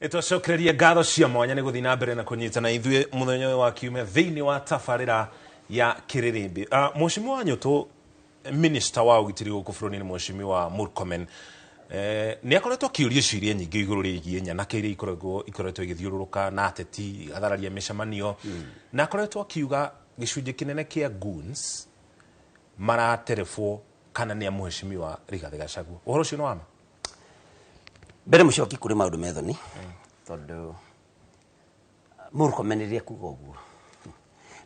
Nĩtwacokereria ngatho cia mwanya nĩ gũthiĩ na mbere na kũnyitana ithuĩ mũthenya ũyũ wa kiumia thĩinĩ wa tabarĩra ya Kĩrĩrĩmbĩ. Mheshimiwa Nyũtũ, minister wa ũgitĩri gũkũ bũrũri-inĩ Mheshimiwa Murkomen, nĩ akoretwo akĩũria ciũria nyingĩ igũrũ rĩgiĩ nyanake iria ikoretwo igĩthiũrũrũka na ateti igathararia mĩcemanio, na akoretwo akiuga gĩcunjĩ kĩnene kĩa goons maraterebwo kana nĩ a Mheshimiwa Rigathĩ Gachagua. Ũhoro ũcio nĩ wa ma? Mbere mũcoki kũrĩ maũndũ methoni tondũ Murkomen rĩrĩa kuga ũguo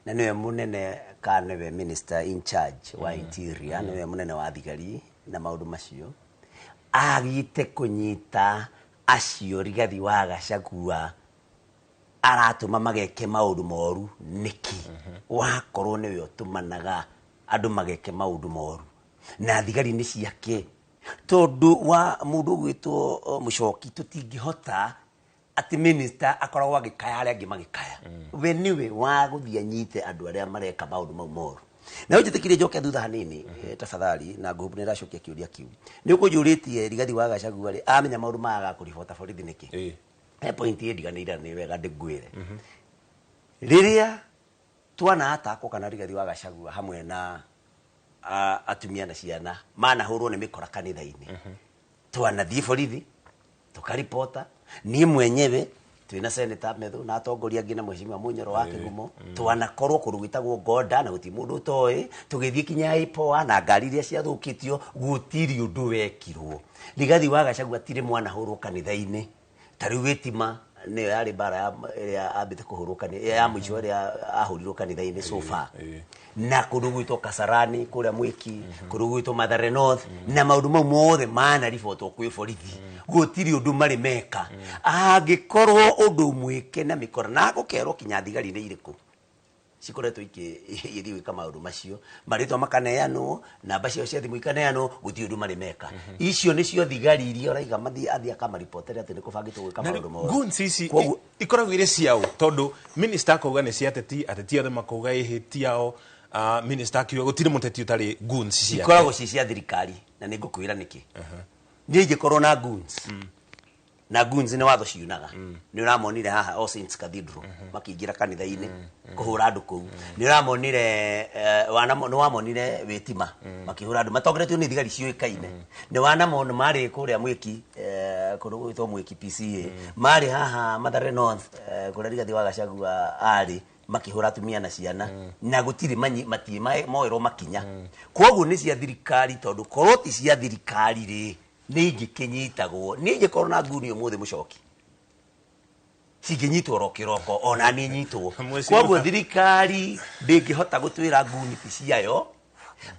na nĩwe mũnene kana nĩwe minister in charge wa interior, nĩwe mũnene wa thigari na maũndũ macio, agĩte kũnyita acio Rigathi wa Gachagua aratũma mageke maũndũ moru nĩkĩ? Wakorwo nĩwe ũtũmanaga andũ mageke maũndũ moru na thigari nĩ ciake, tondũ wa mũndũ ũgwĩtwo mũcoki, tũtingĩhota atĩ minister akoragwo agĩkaya arĩa angĩ magĩkaya, we nĩwe wa gũthiĩ anyite andũ arĩa mareka maũndũ mau moru. Na ũnjĩtĩkĩrie njoke thutha hanini, tafadhali, na ngũhũbu nĩ ĩracokia kĩũria kĩu nĩ ũkũnjũrĩtie. Rigathi wa Gachagua rĩ, amenya maũndũ maya agakũribota borithi nĩkĩ? He point ĩndiganĩire na nĩ wega ndĩngwĩre. Rĩrĩa twana atakwo kana Rigathi wa Gachagua hamwe na atumia na ciana manahũrwo nĩ mĩkora kanitha-inĩ, twanathiĩ borithi tũkaripota. Niĩ mwenyewe twĩna Senator Methu na atongoria angĩ na Mheshimiwa Munyoro wa Kĩgumo, twanakorwo kũndũ gwĩtagwo Gonda na gũtirĩ mũndũ ũtoĩ, tũgĩthiĩ kinya IPOA na ngari iria ciathũkĩtio, gũtirĩ ũndũ wekirwo. Rigathi wa Gachagua tirĩ mwanahũrwo kanitha-inĩ. Ta rĩu Wĩtima nĩyo yarĩ mbara ĩrĩa ambĩte kũhũrwo ya mũico ĩrĩa ahũrirwo kanitha-inĩ so far, na kũndũ gwĩtwo Kasarani kũrĩa Mwĩki, kũndũ gwĩtwo Mathare North, na maũndũ mau mothe manaribotwo kwĩ borithi, gũtirĩ ũndũ marĩ meka. Angĩkorwo ũndũ mwĩke na mĩkora na gũkerwo kinya thigari nĩ irĩkũ cikoretwo igĩthiĩ gwĩka maũndũ macio, marĩtwa makaneanwo, namba ciao cia thimũ ikaneanwo, gũtirĩ ũndũ marĩ meka. Icio nĩcio thigari iria ũraiga mathiĩ athiĩ akamaripotere atĩ nĩ kũbangĩtwo gwĩka Na maũndũ rĩu moru. Goons ici ikoragwo irĩ ciao, tondũ minister akauga nĩ cia ateti, ateti othe makauga ĩhĩ ti ao. Minister akiuga gũtirĩ mũteti ũtarĩ goons ciake. Ikoragwo ci cia thirikari, na nĩ ngũkwĩra nĩkĩ. Niĩ ingĩkorwo na goons, na goons nĩ watho ciunaga, nĩ ũramonire haha All Saints Cathedral makĩingĩra kanitha-inĩ kũhũra andũ kũu, nĩ ũramonire, nĩ wamonire Wĩtima makĩhũra andũ matongoretio nĩ thigari ciũĩkaine, nĩ wanamona marĩ kũrĩa Mwĩki, kũndũ gwĩtwo Mwĩki PCA, marĩ haha Mathare North, kũrĩa Rigathi wa Gachagua arĩ makĩhũra atumia na ciana, na gũtirĩ matirĩ moerwo makinya. Koguo nĩ cia thirikari, tondũ korwo ti cia thirikari rĩ, nĩ ingĩkĩnyitagwo. Niĩ ingĩkorwo na nguni ũmũthĩ, mũcoki, cingĩnyitwo oro kĩroko, ona niĩ nyitwo. Koguo thirikari ndĩngĩhota gũtwĩra nguni ti ciayo,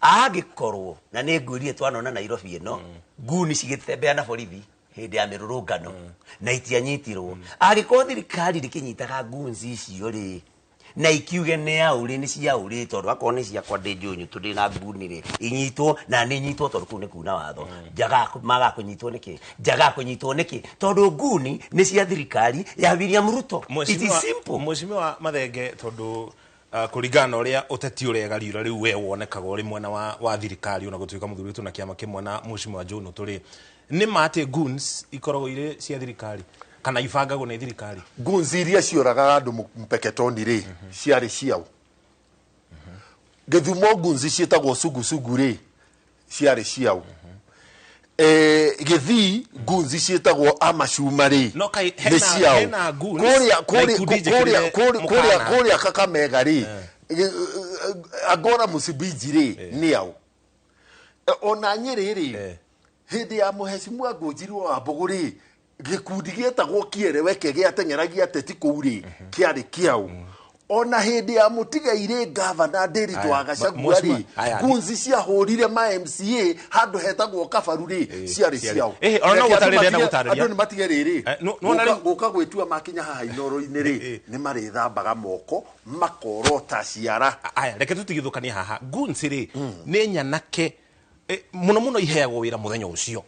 angĩkorwo na nĩ ngwĩrire twanona Nairobi ĩno nguni cigĩtembea na borithi hĩndĩ ya mĩrũrũngano na itianyitirwo. Angĩkorwo thirikari ndĩkĩnyitaga goons icio rĩ, na ikiuge nĩ aũrĩ, nĩ cia ũrĩ, tondũ akorwo nĩ ciakwa ndĩ njũnyũ tũ ndĩ na nguni rĩ, inyitwo na nĩ nyitwo, tondũ kũu nĩ kuna watho. Njagaga magaga kũnyitwo nĩkĩ? Njagaga kũnyitwo nĩkĩ? Tondũ nguni nĩ cia thirikari ya William Ruto. It is simple. Mheshimiwa Mathenge, tondũ kũringana na ũrĩa ũteti ũregariũra rĩu, we wonekaga ũrĩ mwena wa thirikari, ona gũtuĩka mũthurĩtwo na kĩama kĩmwe na Mheshimiwa Joe tũrĩ nĩ ma atĩ goons ikoragwo irĩ cia thirikari kana ibangagwo nĩ thirikari? Goons iria cioragaga andũ Mpeketoni rĩ, ciarĩ ciao? Gĩthumo goons ciĩtagwo sugusugu rĩ, ciarĩ ciao? Gĩthii goons ciĩtagwo amacuma rĩ, No kai nĩ hena ciao? hena goons kũrĩa na kũrĩa ikundi kũrĩa njĩkĩrĩre kũrĩa kũrĩa mũkana. Kũrĩa Kakamega rĩ, Angora Msibiji rĩ, nĩ ao? Ona Nyĩrĩ rĩ, hĩndĩ ya Mũhecimua Ngũnjiri wa Mbũgũ rĩ, gĩkundi gĩetagwo Kiereweke gĩateng'eragia ateti kũu rĩ, kĩarĩ kĩao? Ona hĩndĩ ya Mũtigairĩ Gavana Ndĩritũ wa Aya, Gachagua Mheshimiwa, rĩ, aya, gunzi ciahũrire ma MCA handũ hetagwo Kabaru rĩ, ciarĩ ciarĩ. ciao? Ona no Reke andũ gũtarĩria ndĩrenda gũtarĩria. Andũ nĩ matige rĩrĩ Nĩwona gũka gwĩtua makinya haha inoro-inĩ rĩ, nĩ marĩthambaga moko makorota ciara. Aya, reke tũtigithũkanie haha. Goons rĩ, nĩ nyanake, mũno mũno iheagwo wĩra mũthenya ũcio.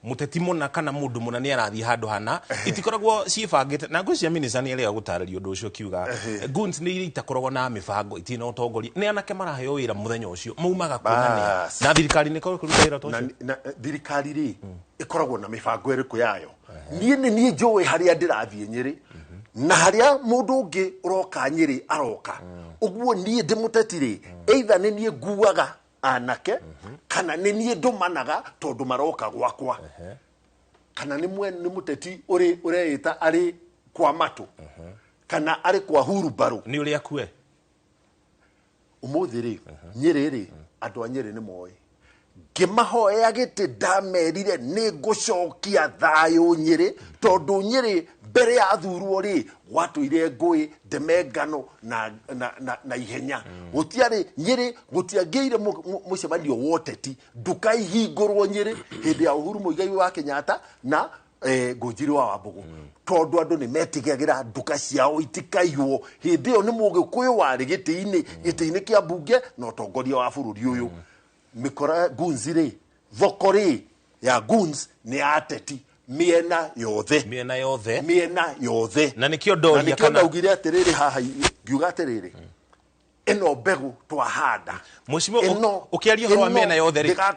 Mũteti mũna kana mũndũ mũna nĩ arathiĩ handũ hana, itikoragwo ciĩbangĩte. Na ngwĩciria minister nĩ arĩga gũtarĩria ũndũ ũcio, kiuga goons nĩ iria itakoragwo na mĩbango, itirĩ na ũtongoria, nĩ anake maraheo wĩra mũthenya ũcio, maumaga kuonania. Bas. Na thirikari nĩ ĩkoragwo ĩkĩruta wĩra ta na, ũcio? Na thirikari rĩ, ĩkoragwo na mĩbango ĩrĩkũ yayo? Niĩ nĩ niĩ njũĩ harĩa ndĩrathiĩ Nyĩrĩ na harĩa mũndũ ũngĩ ũroka Nyĩrĩ aroka. Ũguo niĩ ndĩ mũteti rĩ, either nĩ niĩ nguaga anake kana nĩ niĩ ndũmanaga tondũ maroka gwakwa, kana nĩ nĩ mũteti ũrĩ ũreĩta arĩ kwa matũ kana arĩ kwa hurumbarũ. Nĩ ũrĩa kue. Ũmũthĩ rĩ, Nyĩrĩ rĩ, andũ a Nyĩrĩ nĩ moĩ ngĩmahoya gĩtĩ ndamerire nĩ ngũcokia thayũ Nyĩrĩ, tondũ Nyĩrĩ mbere ya thurwo rĩ, gwatũire ngũĩ, ndemengano na ihenya. Gũtiarĩ Nyĩrĩ, gũtiangĩire mũcemanio wa ũteti nduka ihingũrwo Nyĩrĩ hĩndĩ ya Uhuru Muigai wa Kenyatta na Ngũnjiri wa Wambũgũ, tondũ andũ nĩ metigagĩra nduka ciao itikaiywo. Hĩndĩ ĩyo nĩ Mũgĩkũyũ warĩ gĩtĩ-inĩ kĩa mbunge na ũtongoria wa bũrũri ũyũ. Mĩkora goons rĩ, thoko rĩ ya goons nĩ ya ateti mĩena yothe. Mĩena yothe. Mĩena yothe. Na nĩkĩo ndoria. Na nĩkĩo ndaugire atĩrĩrĩ haha, ngiuga atĩrĩrĩ, ĩno mbegũ twahanda Mheshimiwa, ĩno ũkĩaria ũhoro wa ĩno mĩena yothe rĩ.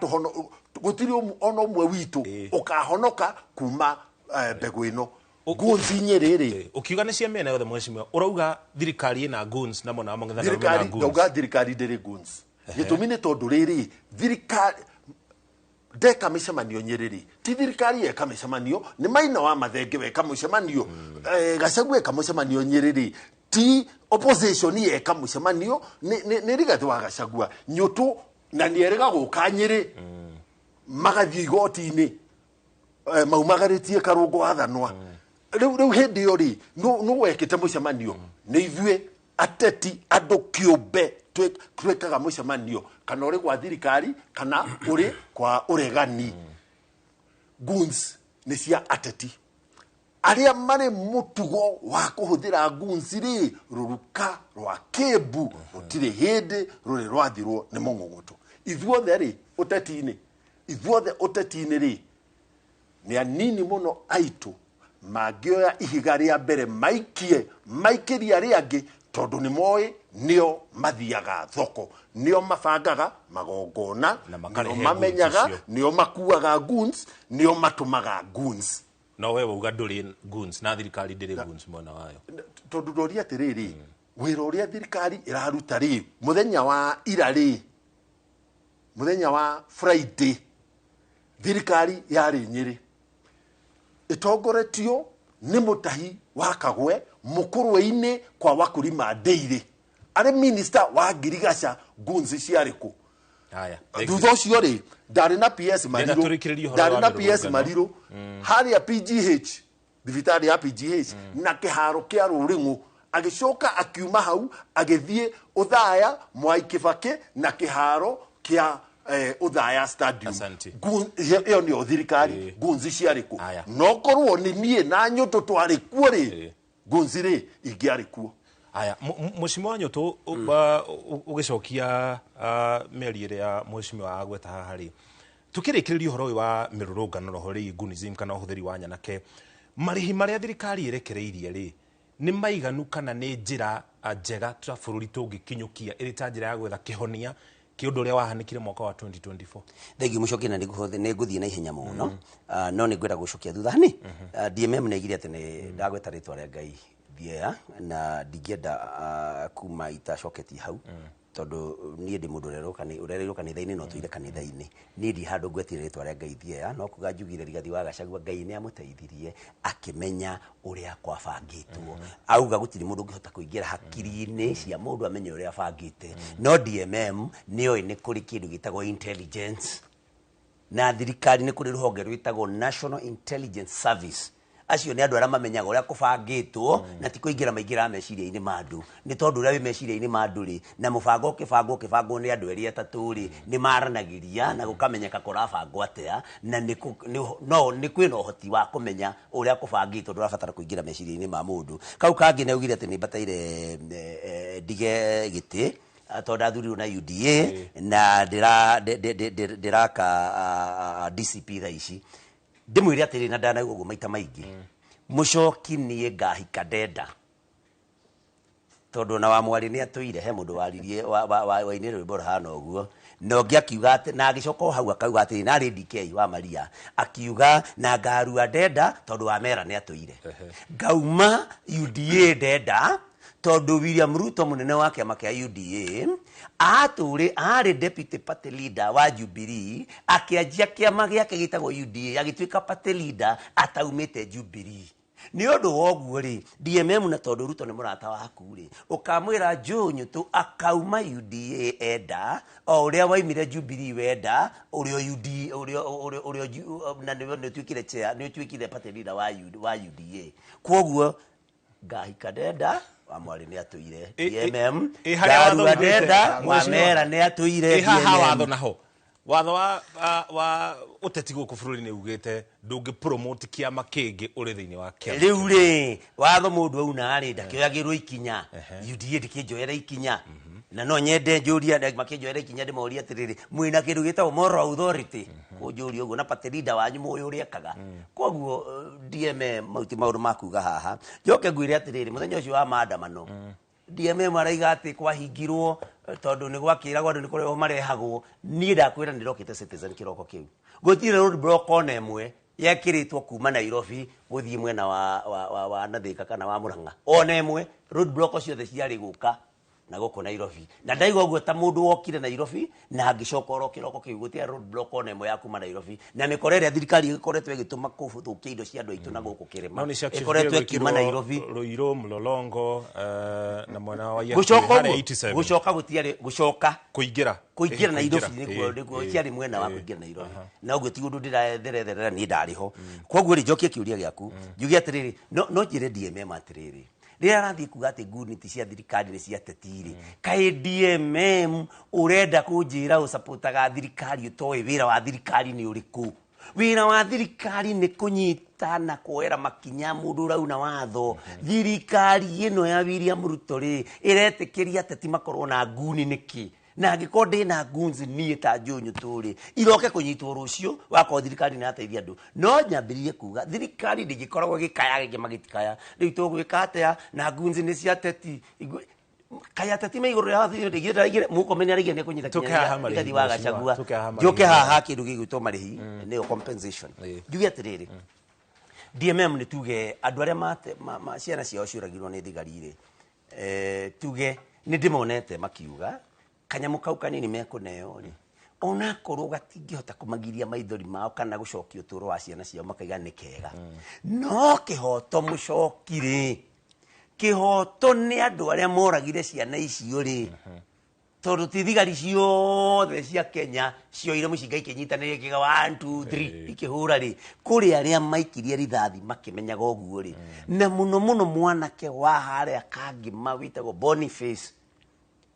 Gũtirĩ ona ũmwe witũ ũkahonoka kuma mbegũ ĩno, goons Nyĩrĩ rĩ. Ũkiuga nĩ cia mĩena yothe, mheshimiwa, ũrauga thirikari ĩna goons na mwena wa mũng'ethanĩro mena Thirikari goons? Ndauga thirikari ndĩrĩ goons. Gĩtũmi nĩ tondũ rĩrĩ, thirikari ndeka mĩcemanio Nyĩrĩ rĩ, ti thirikari yeka mĩcemanio, nĩ Maina wa Mathenge weka mũcemanio, Gachagua eka mũcemanio Nyĩrĩ rĩ, ti opposition yeka mũcemanio, nĩ Rigathĩ wa Gachagua Nyũtũ na nĩ erĩga gũka Nyĩrĩ, magathiĩ igoti-inĩ, maumagarĩtie Karũngũ wathanwa. Rĩu hĩndĩ ĩyo rĩ, nũ wekĩte mũcemanio? Nĩ ithuĩ ateti, andũ kĩũmbe twĩkaga mũcemanio, kana ũrĩ gwa thirikari kana ũrĩ kwa ũregani. Goons nĩ cia ateti arĩa marĩ mũtugo wa kũhũthĩra goons rĩ. Rũruka rwa kĩmbu rũtirĩ hĩndĩ rũrĩ rwathirwo nĩ mũng'ũng'ũtũ. Ithuothe rĩ ũteti-inĩ, ithuothe ũteti-inĩ rĩ, nĩ anini mũno aitũ mangĩoya ihiga rĩa mbere maikie maikĩria arĩa angĩ, tondũ nĩ moĩ nĩo mathiaga thoko, nĩo mabangaga magongona, Na makarehe nĩo mamenyaga, goons icio. Nĩo makuaga goons, nĩo matũmaga goons. No we wauga ndũrĩ goons na thirikari ndĩrĩ goons mwena wayo. Tondũ ndoria atĩrĩrĩ, wĩra ũrĩa thirikari ĩraruta rĩ, mũthenya wa ira rĩ, mũthenya wa Friday, thirikari yarĩ Nyĩrĩ ĩtongoretio nĩ Mũtahi wa Kagwe mũkũrwe-inĩ kwa Wakulima Dairy arĩ minister wa ngirigaca. Goons ciarĩ kũ? Haya. Thutha ũcio rĩ, ndarĩ na PS Ndĩrenda Marirũ, tũrĩkĩrĩrie ũhoro ndarĩ wa na PS mĩrũrũngano. Marirũ harĩa PGH, thibitarĩ ya PGH na kĩharo kĩa Rũrĩng'ũ. Agĩcoka akiuma hau agĩthiĩ Ũthaya, Mwai Kĩbakĩ na kĩharo kĩa Ũthaya Stadium. Asante. Ĩyo nĩyo thirikari. Goons ciarĩ kũ? Haya. No korwo nĩ niĩ na Nyũtũ twarĩ kuo rĩ, goons rĩ ingĩarĩ kuo. Haya, mheshimiwa Nyũtũ, ũgĩcokia mĩario ĩrĩa mheshimiwa agweta haha rĩ, tukĩrĩkĩrĩria ũhoro ũyũ wa mĩrũrũngano na ũhoro wĩgiĩ goonism kana ũhũthĩri wa nyanake, marĩhi marĩa thirikari ĩrekereirie rĩ, nĩ maiganu kana nĩ njĩra njega ta bũrũri tũngĩkinyũkia ĩrĩ ta njĩra ya gwetha kĩhonia kĩa ũndũ ũrĩa wahanĩkire mwaka wa 2024? Thengiũ mũcoki, na nĩ ngũthiĩ na ihenya mũno. No nĩ ngwenda gũcokia thutha hani. DMM nĩ aigire atĩ nĩ ndagweta rĩtwa rĩa Ngai thieya, na ndingĩenda kuma itacoketie hau, tondũ niĩ ndĩ mũndũ ũrereirwo kanitha-inĩ na ũtũire kanitha-inĩ. Niĩ ndi handũ ngwetire rĩtwa rĩa Ngai thieya, no kuga njugire Rigathi wa Gachagua Ngai nĩ amũteithirie akĩmenya ũrĩa kwabangĩtwo. Auga gũtirĩ mũndũ ũngĩhota kũingĩra hakiri-inĩ cia mũndũ amenye ũrĩa abangĩte, no DMM nĩoĩ nĩ kũrĩ kĩndũ gĩtagwo intelligence, na thirikari nĩ kũrĩ rũhonge rwĩtagwo National Intelligence Service. Acio nĩ andũ arĩa mamenyaga ũrĩa kũbangĩtwo, na ti kũingĩra maingĩraga meciria-inĩ ma andũ, nĩ tondũ ũrĩa wĩ meciria-inĩ ma andũ rĩ, na mũbango ũkĩbangwo nĩ andũ erĩ atatũ rĩ, nĩ maranagĩria na gũkamenyeka kũrabangwo atĩa, na no nĩ kwĩna ũhoti wa kũmenya ũrĩa kũbangĩtwo. Ndũrabatara kũingĩra meciria-inĩ ma mũndũ. Kau kangĩ nĩ augire atĩ nĩ mbataire ndige gĩtĩ, tondũ ndathurirwo na UDA na ndĩraka DCP thaa ici. Ndĩmwĩre atĩrĩ, na ndanauga ũguo maita maingĩ, mũcoki, niĩ ngahika ndenda, tondũ ona wa mwarĩ nĩ atũire. He mũndũ waririe wainire rwĩmbo rũhana ũguo, na ũngĩ akiuga atĩ, na agĩcoka o hau akauga atĩrĩ, narĩ DK wa Maria akiuga na ngarua ndenda tondũ wa mera nĩ atũire. Ngauma UDA ndenda tondũ William Ruto, mũnene wa kĩama kĩa UDA, atũrĩ arĩ deputy party leader wa Jubilee, akĩanjia kĩama gĩake gĩtagwo UDA, agĩtuĩka party leader ataumĩte Jubilee. Nĩ ũndũ wa ũguo rĩ, DMM, na tondũ Ruto nĩ mũrata waku rĩ, ũkamwĩra Joe Nyutu akauma UDA enda o ũrĩa waimire Jubilee wenda ũrĩa UD ũrĩa na nĩ ũtuĩkire chair, nĩ ũtuĩkire party leader wa UDA. Kwoguo ngahika ndenda, wa mwarĩ nĩ atũire. DMM, Ĩ, harĩa watho ngarua ugĩte, ndenda, wa mheshimiwa. mera nĩ atũire. Ĩ haha DMM. Watho naho, watho wa ũteti gũkũ bũrũri-inĩ ugĩte ndũngĩ promote kĩama kĩngĩ ũrĩ thĩinĩ wa kĩama. Rĩu rĩ, watho mũndũ auna rĩ, ndakĩoyagĩrwo ikinya. UDA ndĩkĩnjoera ikinya, na no nyende njũria makĩnjoera ikinya, ndĩmorie atĩrĩrĩ, mwĩna kĩndũ gĩtagwo moral authority kũnjũria ũguo na party leader wanyu mũĩ ũrĩa ekaga? Koguo DMM, mau ti maũndũ ma kuga haha. Njoke ngwĩre atĩrĩrĩ, mũthenya ũcio wa maandamano, DMM araiga atĩ kwahingirwo tondũ nĩ gwakĩragwo andũ nĩ kũrehwo marehagwo. Niĩ ndakwĩra nĩ ndokĩte Citizen kĩroko kĩu, gũtirĩ road block ona ĩmwe yekĩrĩtwo kuma Nairobi gũthiĩ mwena wa Nathĩka kana wa Mũrang'a, ona ĩmwe. Road block ciothe ciarĩ gũka na gũkũ Nairobi, na ndaigua ũguo ta mũndũ wokire Nairobi na ngĩcoka oro kĩroko kĩu, gũtirĩ road block ona ĩmwe ya kuma Nairobi, na mĩkora ĩrĩa thirikari ĩkoretwo ĩgĩtũma kũthũkia indo cia andũ aitũ na gũkũ kĩrĩma No nĩ ĩkoretwo ĩkiuma Nairobi. Ruiru, Mlolongo na mwena wa Gũcoka harĩa ũguo 87. Gũcoka gũtiarĩ gũcoka. Kũingĩra. Kũingĩra Nairobi. Kũingĩra. Nĩguo ciarĩ mwena wa kũingĩra Nairobi, na ũguo ti ũndũ ndĩrathererera, niĩ ndarĩ ho. Koguo rĩ, njokie kĩũria gĩaku, njuge atĩrĩrĩ, no njĩre DMM atĩrĩrĩ, rĩrĩa arathiĩ kuga atĩ nguniti cia thirikari nĩ cia ateti rĩ, kaĩ DMM ũrenda kũnjĩra ũcapotaga thirikari ũtoĩ wĩra wa thirikari nĩ ũrĩkũ? Wĩra wa thirikari nĩ kũnyita na kuoera makinya mũndũ ũrauna watho. Thirikari ĩno ya William Ruto rĩ, ĩretĩkĩria ateti makorwo na nguni nĩkĩ? Na angĩkorwo ndĩna goons niĩ ta Joe Nyutu rĩ, iroke kũnyitwo rũciũ wakorwo thirikari nĩ yateithia andũ. No nyambĩrĩrie kuga thirikari ndĩngĩkoragwo ĩgĩkaya rĩngĩ magĩtikaya rĩu tũgwĩka atĩa na goons nĩ cia ateti. Kaya ateti me igũrũ rĩa Murkomen araigire nĩ kũnyita Tũke haha marĩhi, Rigathi wa mheshimiwa, Gachagua. tũke haha marĩhi. Njoke haha kĩndũ gĩgwĩtwo marĩhi, nĩyo compensation. Njuge atĩrĩrĩ, DMM, nĩ tuge andũ arĩa ciana ciao ciũragirwo nĩ thigari rĩ, tuge nĩ ndĩmonete makiuga kanyamũ kau kanini mekũneo rĩ, onakorwo gatingĩhota kũmagiria maithori mao kana gũcokia ũtũũro wa ciana ciao, makaiga nĩ kega. No kĩhoto, mũcoki rĩ, kĩhoto nĩ andũ arĩa moragire ciana icio rĩ, tondũ ti thigari ciothe cia Kenya cioire mũcinga ikĩnyitanĩria ikiuga 1 2 3 ikĩhũra rĩ. Kũrĩ arĩa maikirie rithathi makĩmenyaga ũguo rĩ, na mũno mũno mwanake wa harĩa Kangima wĩtagwo Boniface,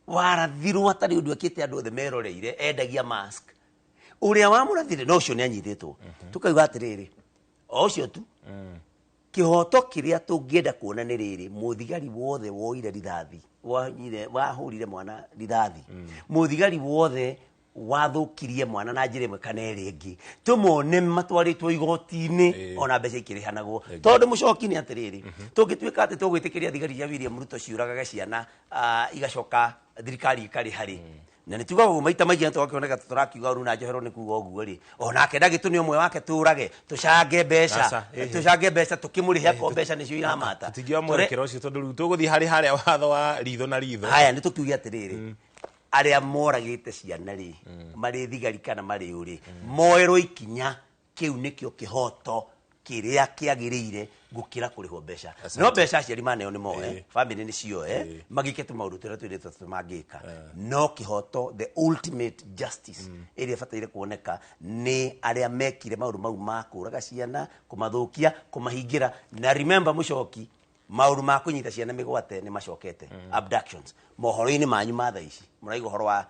warathirwo atarĩ ũndũ ekĩte, andũ othe meroreire, endagia mask. Ũrĩa wamũrathire no ũcio nĩ anyitĩtwo. Tũkauga atĩrĩrĩ, o ũcio tu kĩhoto kĩrĩa tũngĩenda kuona nĩ rĩrĩ: mũthigari wothe woire rithathi, wahũrire mwana rithathi, mũthigari wothe wathũkirie mwana na njĩra ĩmwe kana ĩrĩa ĩngĩ, tũmone matwarĩtwo igoti-inĩ, ona mbeca ikĩrĩhanagwo. Tondũ mũcoki nĩ atĩrĩrĩ, tũngĩtuĩka atĩ tũgwĩtĩkĩria thigari cia William Ruto ciũragage ciana, igacoka thirikari ĩkarĩha rĩ, na nĩ tugaga ũguo maita maingĩ na tũgakĩoneka tũrakiuga ũru na njohero nĩ kuga ũguo rĩ, onake ndagĩtũ nĩ ũmwe wake, tũrage tũcange mbeca. Aca, ĩhĩ. Tũcange mbeca tũkĩmũrĩhe akorwo mbeca nĩcio iramata. Tũtingĩoya mwerekera ũcio tondũ rĩu tũgũthiĩ harĩ harĩa watho wa ritho na ritho. Haya, nĩ tũkiuge atĩrĩrĩ, arĩa moragĩte ciana rĩ, marĩ thigari kana marĩ ũrĩ, moerwo ikinya. Kĩu nĩkĩo kĩhoto kĩrĩa kĩagĩrĩire gũkĩra kũrĩhwo mbeca. No mbeca aciari maneo nĩ moe, family nĩ cioe, magĩke tũmaũndũ tũrĩa twĩrĩtwo tũ mangĩka. No kĩhoto, the ultimate justice ĩrĩa ĩbataire kuoneka nĩ arĩa mekire maũndũ mau ma kũraga ciana, kũmathũkia, kũmahingĩra. Na remember, mũcoki, maũndũ ma kũnyita ciana mĩgwate nĩ macokete, abductions. Mohoro-inĩ manyu ma thaa ici mũraigua ũhoro wa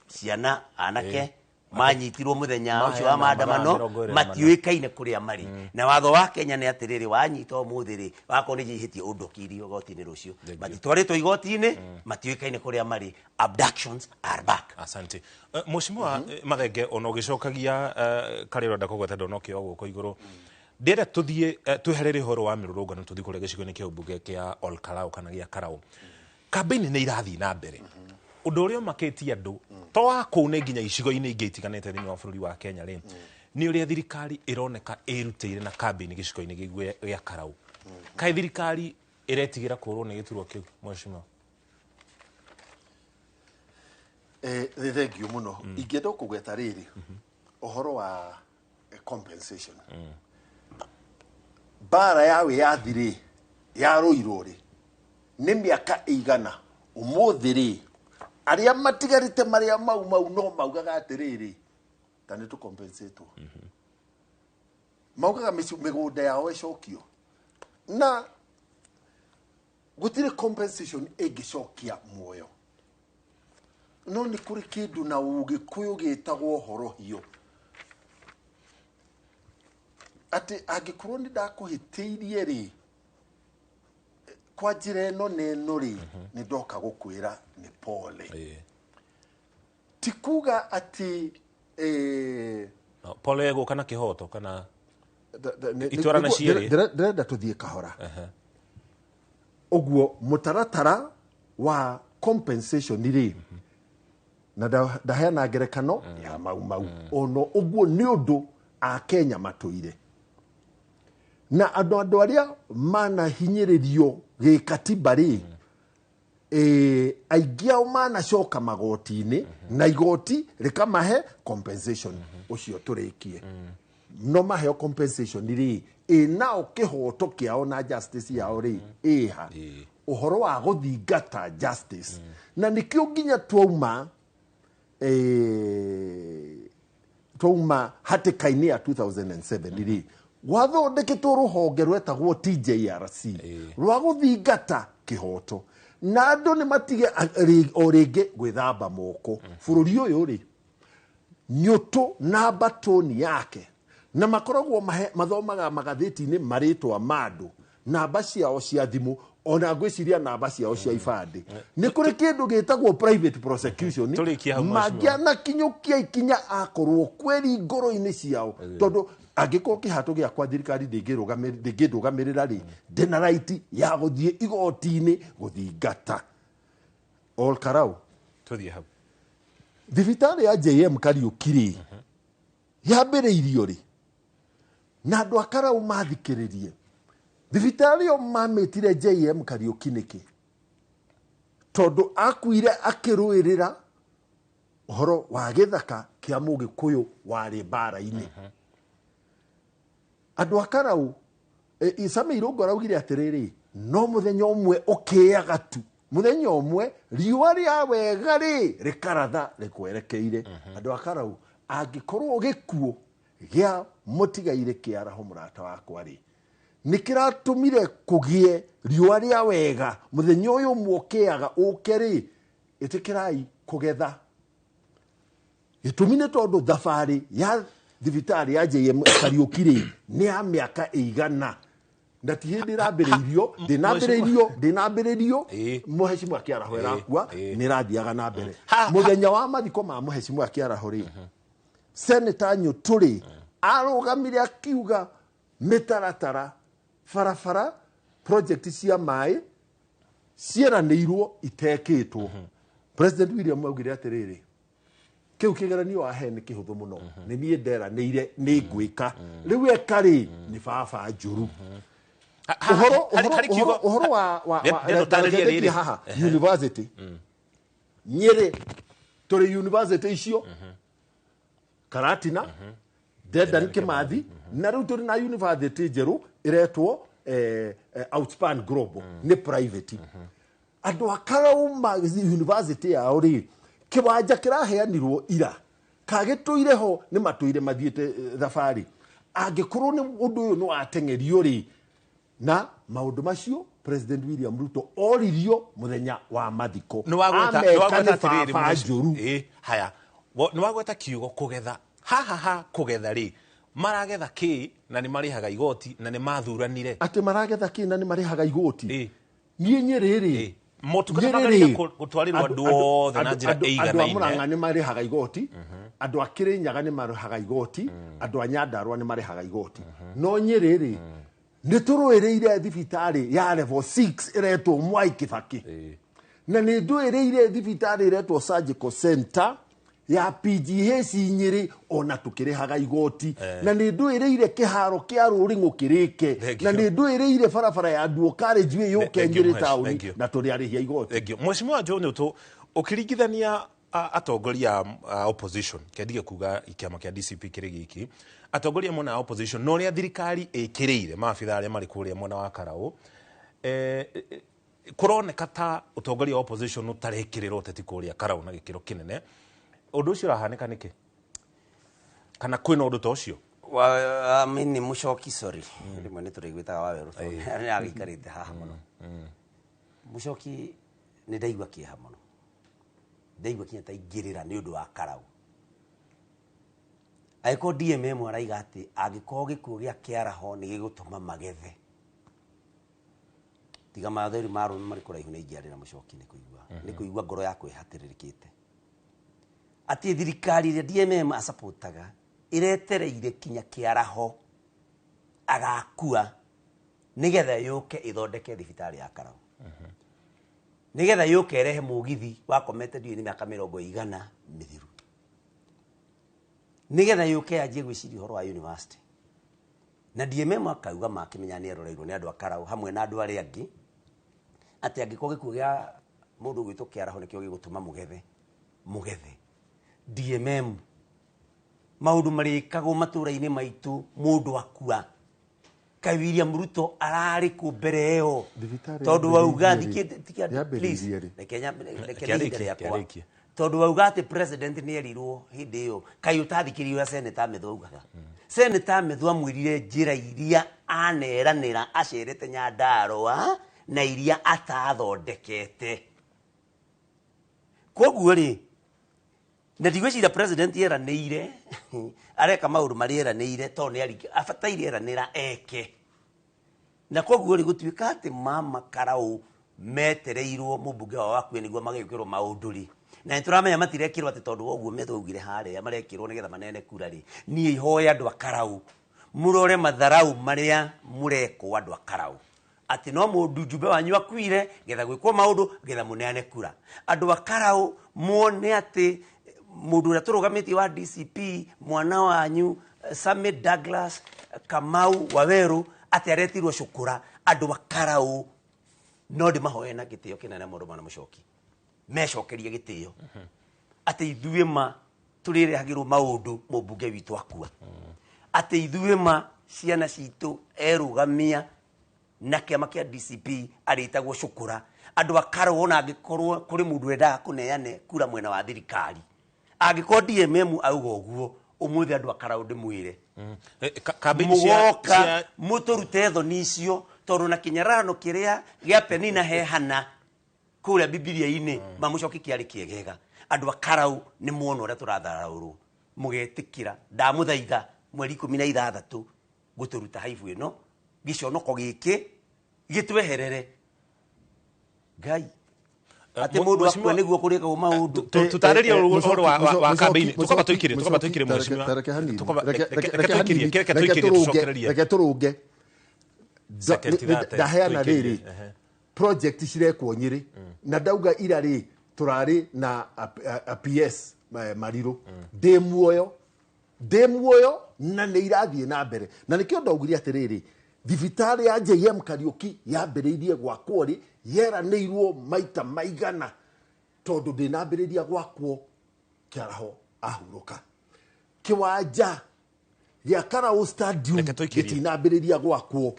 ciana, anake. Manyitirwo muthenya ucio wa Maheana maandamano mathaa 24. Matiũĩkaine kũrĩa marĩ. Na watho wa Kenya nĩ atĩrĩrĩ, wanyita ũmũthĩ rĩ, wakorwo nĩ njĩhĩtie, ũndokirio igoti-inĩ rũciũ. Matitwarĩtwo igoti-inĩ, matiũĩkaine kũrĩa marĩ. Abductions are back. Asante. Mheshimiwa Mathenge, ona ũgĩcokagia karĩa ũrenda kũgweta, ndonokĩoa guoko igũrũ. Ndĩrenda tũthiĩ tweherere ũhoro wa mĩrũrũngano, tũthiĩ kũrĩa gĩcigo-inĩ kĩa mbunge kĩa Ol Kalou kana gĩa Karau. Kambĩini nĩ irathiĩ na mbere. Ũndũ ũrĩa ũmakĩtie andũ to wa kũu, nĩ nginya icigo-inĩ ingĩ itiganĩte thĩinĩ wa bũrũri wa Kenya rĩ, nĩ ũrĩa thirikari ĩroneka ĩrutĩire na kambĩini gĩcigo-inĩ gĩu gĩa Karau. Kaĩ thirikari ĩretigĩra kũrwo nĩ gĩturwa kĩu, mheshimiwa? Nĩ thengiũ mũno. Ingĩenda kũgweta rĩrĩ, ũhoro wa compensation. Mbara ya wĩyathi rĩ, yarũirwo rĩ, nĩ mĩaka ĩigana? Ũmũthĩ rĩ, arĩa matigarĩte marĩa mau mau no maugaga atĩrĩrĩ, ta nĩ tũcompensatwo. Maugaga mĩgũnda yao ĩcokio, na gũtirĩ compensation ĩngĩcokia muoyo. No nĩ kũrĩ kĩndũ na Ũgĩkũyũ gĩtagwo horohio, atĩ angĩkorwo nĩ ndakũhĩtĩirie rĩ, kwa njĩra ĩno na ĩno rĩ, nĩ ndoka gũkwĩra nĩ pole. Ti kuga atĩ No, pole gũka na kĩhoto kana itwarana cierĩ? Ndĩrenda tũthiĩ kahora ũguo. Mũtaratara wa compensation rĩ, na ndaheana ngerekano ya Mau Mau, ono ũguo nĩ ũndũ Akenya matũire na andũ arĩa manahinyĩrĩrio gĩkatiba rĩ, aingĩ ao manacoka magoti-inĩ na igoti rĩkamahe compensation. Ũcio tũrĩkie, no maheo compensation rĩ, ĩ nao kĩhoto kĩao na justice yao rĩ, ĩha? Ũhoro wa gũthingata justice, na nĩkĩo nginya twauma hatĩka-inĩ ya 2007 rĩ, gwathondeketwo rũhonge rwetagwo TJRC rwa gũthingata kĩhoto, na andũ nĩ matige o rĩngĩ gwĩthamba moko. Bũrũri ũyũ rĩ, nyũtũ na mbatũni yake na makoragwo mathomaga magathĩti-inĩ marĩtwa ma andũ, namba ciao cia thimũ, ona ngwĩciria namba ciao cia ibandĩ. Nĩ kũrĩ kĩndũ gĩtagwo private prosecution. Tũrĩkie hau, mheshimiwa. Mangĩanakinyũkia ikinya akorwo kweri ngoro-inĩ ciao, tondũ angĩkorwo kĩhato gĩakwa thirikari ndĩngĩndũgamĩrĩra rĩ, ndĩna right ya gũthiĩ igoti-inĩ gũthingata. Ol Karau. Tũthiĩ hau. Thibitarĩ ya JM Kariuki rĩ, yambĩrĩirio rĩ? Na andũ a Karau mathikĩrĩrie, thibitarĩ ĩyo mamĩtire JM Kariuki nĩkĩ? Tondũ akuire akĩrũĩrĩra ũhoro wa gĩthaka kĩa Mũgĩkũyũ warĩ mbara-inĩ. Andũ a Karau, Sammy Irũngũ araugire atĩrĩrĩ, no mũthenya ũmwe ũkĩaga tu, mũthenya ũmwe riũa rĩa wega rĩ, rĩkaratha rĩkwerekeire. Andũ a Karau, angĩkorwo gĩkuũ gĩa mũtigairĩ kĩaraho mũrata wakwa rĩ, nĩ kĩratũmire kũgĩe riũa rĩa wega, mũthenya ũyũ ũmwe ũkĩaga ũke rĩ, ĩtĩkĩrai kũgetha. Gĩtũmi nĩ tondũ thabarĩ ya thibitarĩ ya JM Kariuki rĩ, nĩ ya mĩaka ĩigana, na ti hĩndĩ ĩrambĩrĩirio, ndĩnambĩrĩirio mũhecimu akĩaraho ĩrakua, nĩ ĩrathiaga na mbere. Mũthenya wa mathiko ma mũhecimu akĩaraho rĩ, Seneta Nyũtũ rĩ, arũgamire akiuga mĩtaratara, barabara, project cia maĩ cieranĩirwo itekĩtwo. President William augire atĩrĩrĩ, kĩu kĩgeranio wahe nĩ kĩhũthũ mũno, nĩ niĩ nderanĩire nĩ ngwĩka, rĩu eka rĩ, nĩ baba njũru. Ũhoro Harĩ kiugo- ũhoro wa Ndĩrenda ũtarĩrie ndetie rĩrĩ. haha university Nyĩrĩ, tũrĩ university icio Karatina, Dedan Kimathi, na rĩu tũrĩ na university njerũ ĩretwo Outspan Global, nĩ private. Andũ a Karauma, university yao rĩ, kĩwanja kĩraheanirwo ira kagĩtũire ho, nĩ matũire mathiĩte thabarĩ. Angĩkorwo nĩ ũndũ ũyũ nĩ wateng'erio rĩ, na maũndũ macio President William Ruto oririo mũthenya wa mathiko. Nĩ wagweta Ameka nĩ wagweta nĩ atĩrĩrĩ, baba mheshimiwa. njũru. Haya. Nĩ wagweta kiugo kũgetha. Haha ha kũgetha rĩ, maragetha kĩ na nĩ marĩhaga igoti na nĩ mathuranire. Atĩ maragetha kĩ na nĩ marĩhaga igoti? Niĩ Nyĩrĩ rĩ, Motungata magĩrĩire gũtwarĩrwo andũ othe na njĩra andũ a ĩiganaine. Mũrang'a nĩ marĩhaga igoti, andũ a Kĩrĩnyaga nĩ marĩhaga igoti, andũ a Nyandarũa nĩ marĩhaga igoti. No Nyĩrĩ rĩ, nĩ tũrũĩrĩire thibitarĩ ya level 6 ĩretwo Mwai Kĩbakĩ. Na nĩ ndũĩrĩire thibitarĩ ĩretwo Surgical Center ya PGH Nyĩrĩ ona tũkĩrĩhaga igoti. Na nĩ ndũĩrĩire kĩharo kĩa Rũrĩng'ũ kĩrĩke. Na nĩ ndũĩrĩire barabara ya Duo College ĩyũke Nyĩrĩ taũni na tũrĩ arĩhi a igoti. Thank you. Mheshimiwa John Ũtũ, ũkĩringithania atongoria a opposition, kendige kuga kĩama kĩa DCP kĩrĩ giki, atongoria mwena wa opposition na ũrĩa thirikari ĩkĩrĩire maabitha arĩa marĩ kũrĩa mwena wa Karau, kũroneka ta ũtongoria wa opposition ũtarekĩrĩra ũteti kũrĩa Karau na gĩkĩro kĩnene. Ũndũ ũcio ũrahanĩka nĩkĩ? Kana kwĩna ũndũ ta ũcio? Nĩ Mũcoki, sorry. Rĩmwe nĩ tũrĩgwĩtaga Wawerũ tondũ nĩ agĩikarĩte haha mũno. Mũcoki, nĩ ndaigua kĩeha mũno. Ndaigua kinya ta ingĩrĩra nĩ ũndũ wa Karau. Angĩkorwo DMM araiga atĩ angĩkorwo gĩkuũ gĩa kĩaraho nĩ gĩgũtũma magethe. Tiga matheri ma arũme marĩ kũraihu na ingĩarĩra Mũcoki nĩ kũigua. Nĩ kũigua ngoro yakwa ĩhatĩrĩrĩkĩte. Atĩ thirikari ĩrĩa DMM acapotaga ĩretereire kinya kĩaraho agakua nĩgetha yũke ĩthondeke thibitarĩ ya Karau. Nĩgetha yũke ĩrehe mũgithi wakomete ndiũĩ nĩ mĩaka mĩrongo igana mĩthiru. Nĩgetha yũke yanjie gwĩciria ũhoro wa university. Na DMM akauga makĩmenya nĩ eroreirwo nĩ andũ a Karau hamwe na andũ arĩa angĩ atĩ angĩkorwo gĩkuũ gĩa mũndũ ũgwĩtwo kĩaraho nĩkĩo gĩgũtũma mũgethe, mũgethe. DMM maũndũ marĩkagwo matũũra-inĩ maitũ mũndũ akua. Kaĩ William Ruto ararĩ kũ mbere ĩyo? Tondũ wauga please, reke ihinda rĩakwa. Tondũ wauga atĩ president nĩ erirwo hĩndĩ ĩyo, kaĩ ũtathikĩrĩirie ũrĩa Senator Methu augaga. Senator Methu amwĩrire njĩra iria aneranĩra acerete Nyandarũa na iria atathondekete. Koguo rĩ, na ndigwĩciria president eranĩire areka maũndũ marĩa eranĩire tondũ nĩ abataire eranĩra eke. Na koguo rĩ, gũtuĩka atĩ mama Karau metereirwo mũmbunge wao akue nĩguo magĩkĩrwo maũndũ rĩ, na nĩ tũramenya matirekĩrwo atĩ tondũ wa ũguo Methu augire harĩa marekĩrwo nĩgetha manene kura rĩ, niĩ ihoya andũ a Karau mũrore matharau marĩa mũrekwo andũ a Karau. Atĩ no mũndũ njumbe wanyu akuire getha gwĩkwo maũndũ getha mũneane kura. Andũ a Karau muone atĩ mũndũ ũrĩa tũrũgamĩtie wa DCP mwana wanyu Sammy Douglas Kamau Waweru atĩ aretirwo cukura. Andũ a Karau no ndĩmahoe na gĩtĩo kĩnene mũno mwana Mũcoki, mecokerie gĩtĩo atĩ ithuĩ ma tũrĩrehagĩrwo maũndũ mũmbunge witũ akua, atĩ ithuĩ ma ciana citũ erũgamia na kĩama kĩa DCP arĩtagwo cukura. Andũ a Karau ona angĩkorwo kũrĩ mũndũ wendaga kũneane kura mwena wa thirikari, angĩkorwo DMM auga ũguo ũmũthĩ andũ a Karau ndĩmwĩre mũgoka mũtũrute thoni icio, tondũ na kĩnyararano kĩrĩa gĩa Penina hehana kũrĩa Bibilia-inĩ mamũcoki kĩarĩ kĩegega. Andũ a Karau nĩ muona ũrĩa tũratharaũrwo, mũgetĩkĩra ndamũthaitha mweri 16 gũtũruta haibu ĩno, gĩconoko gĩkĩ gĩtweherere. Ngai atĩ mũndũ akue nĩguo kũrĩkagwo maũndũ. Tũtarĩrie ũhoro wa campaign. Tũkamba tũikĩrie, tũkamba tũikĩrie mheshimiwa. Reke tũikĩrie, reke tũikĩrie tũcokererie. Reke tũrũnge. Ndaheana rĩrĩ project cirekwo Nyĩrĩ na ndauga ira rĩ tũrarĩ na a PS Marirũ ndĩ muoyo na nĩ irathiĩ na mbere, na nĩkĩo ndaugire atĩrĩrĩ thibitarĩ ya JM Kariuki yambĩrĩirie gwakwo rĩ yeranĩirwo maita maigana tondũ ndĩnambĩrĩria gwakwo kĩaraho ahurũka. Kĩwanja gĩa Karau Stadium gĩtinambĩrĩria gwakwo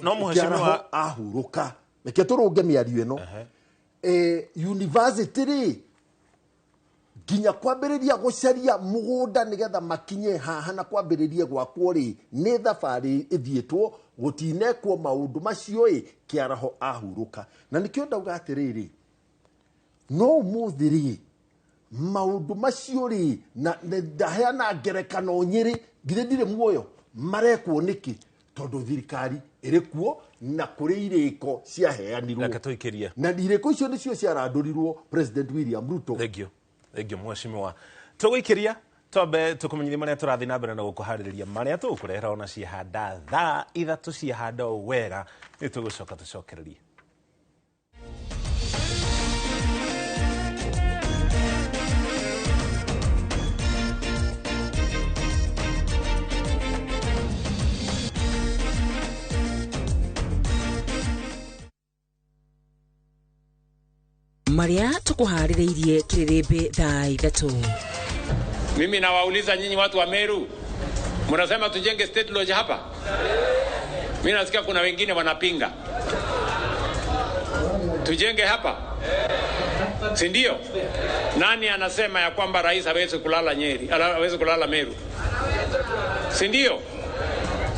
no mheshimiwa ahurũka. Reke tũrũnge mĩario ĩno. University rĩ nginya kwambĩrĩria gũcaria mũgũnda nĩgetha makinye haha na kwambĩrĩria gwakwo rĩ nĩ thabarĩ ĩthiĩtwo gũtinekwo maũndũ macio ĩ kĩaraho ahurũka. Na nĩkĩo ndauga atĩrĩrĩ no ũmũthĩ rĩ Maundu macio ri na ndaheana ngerekano nyiri ngire ndire muoyo marekwo niki tondu thirikari iri kuo na kuri iriko ciaheanirwo. Reke tuikirie na iriko icio nicio ciarandurirwo President William Ruto. Thank you. Thank you mheshimiwa. Tuguikiria twambe tukumenyithie maria turathi na mbere na gukuhaririria maria tugukurehera ona ciahanda thaa 3 ciahanda wega ni tugucoka tucokererie. Maria tukuhaririirie kiririmbi thaa 3. Mimi nawauliza nyinyi watu wa Meru, mnasema tujenge state lodge hapa? Mimi nasikia kuna wengine wanapinga. Tujenge hapa? Si ndio? Nani anasema ya kwamba rais hawezi kulala Nyeri, hawezi kulala Meru? Si ndio?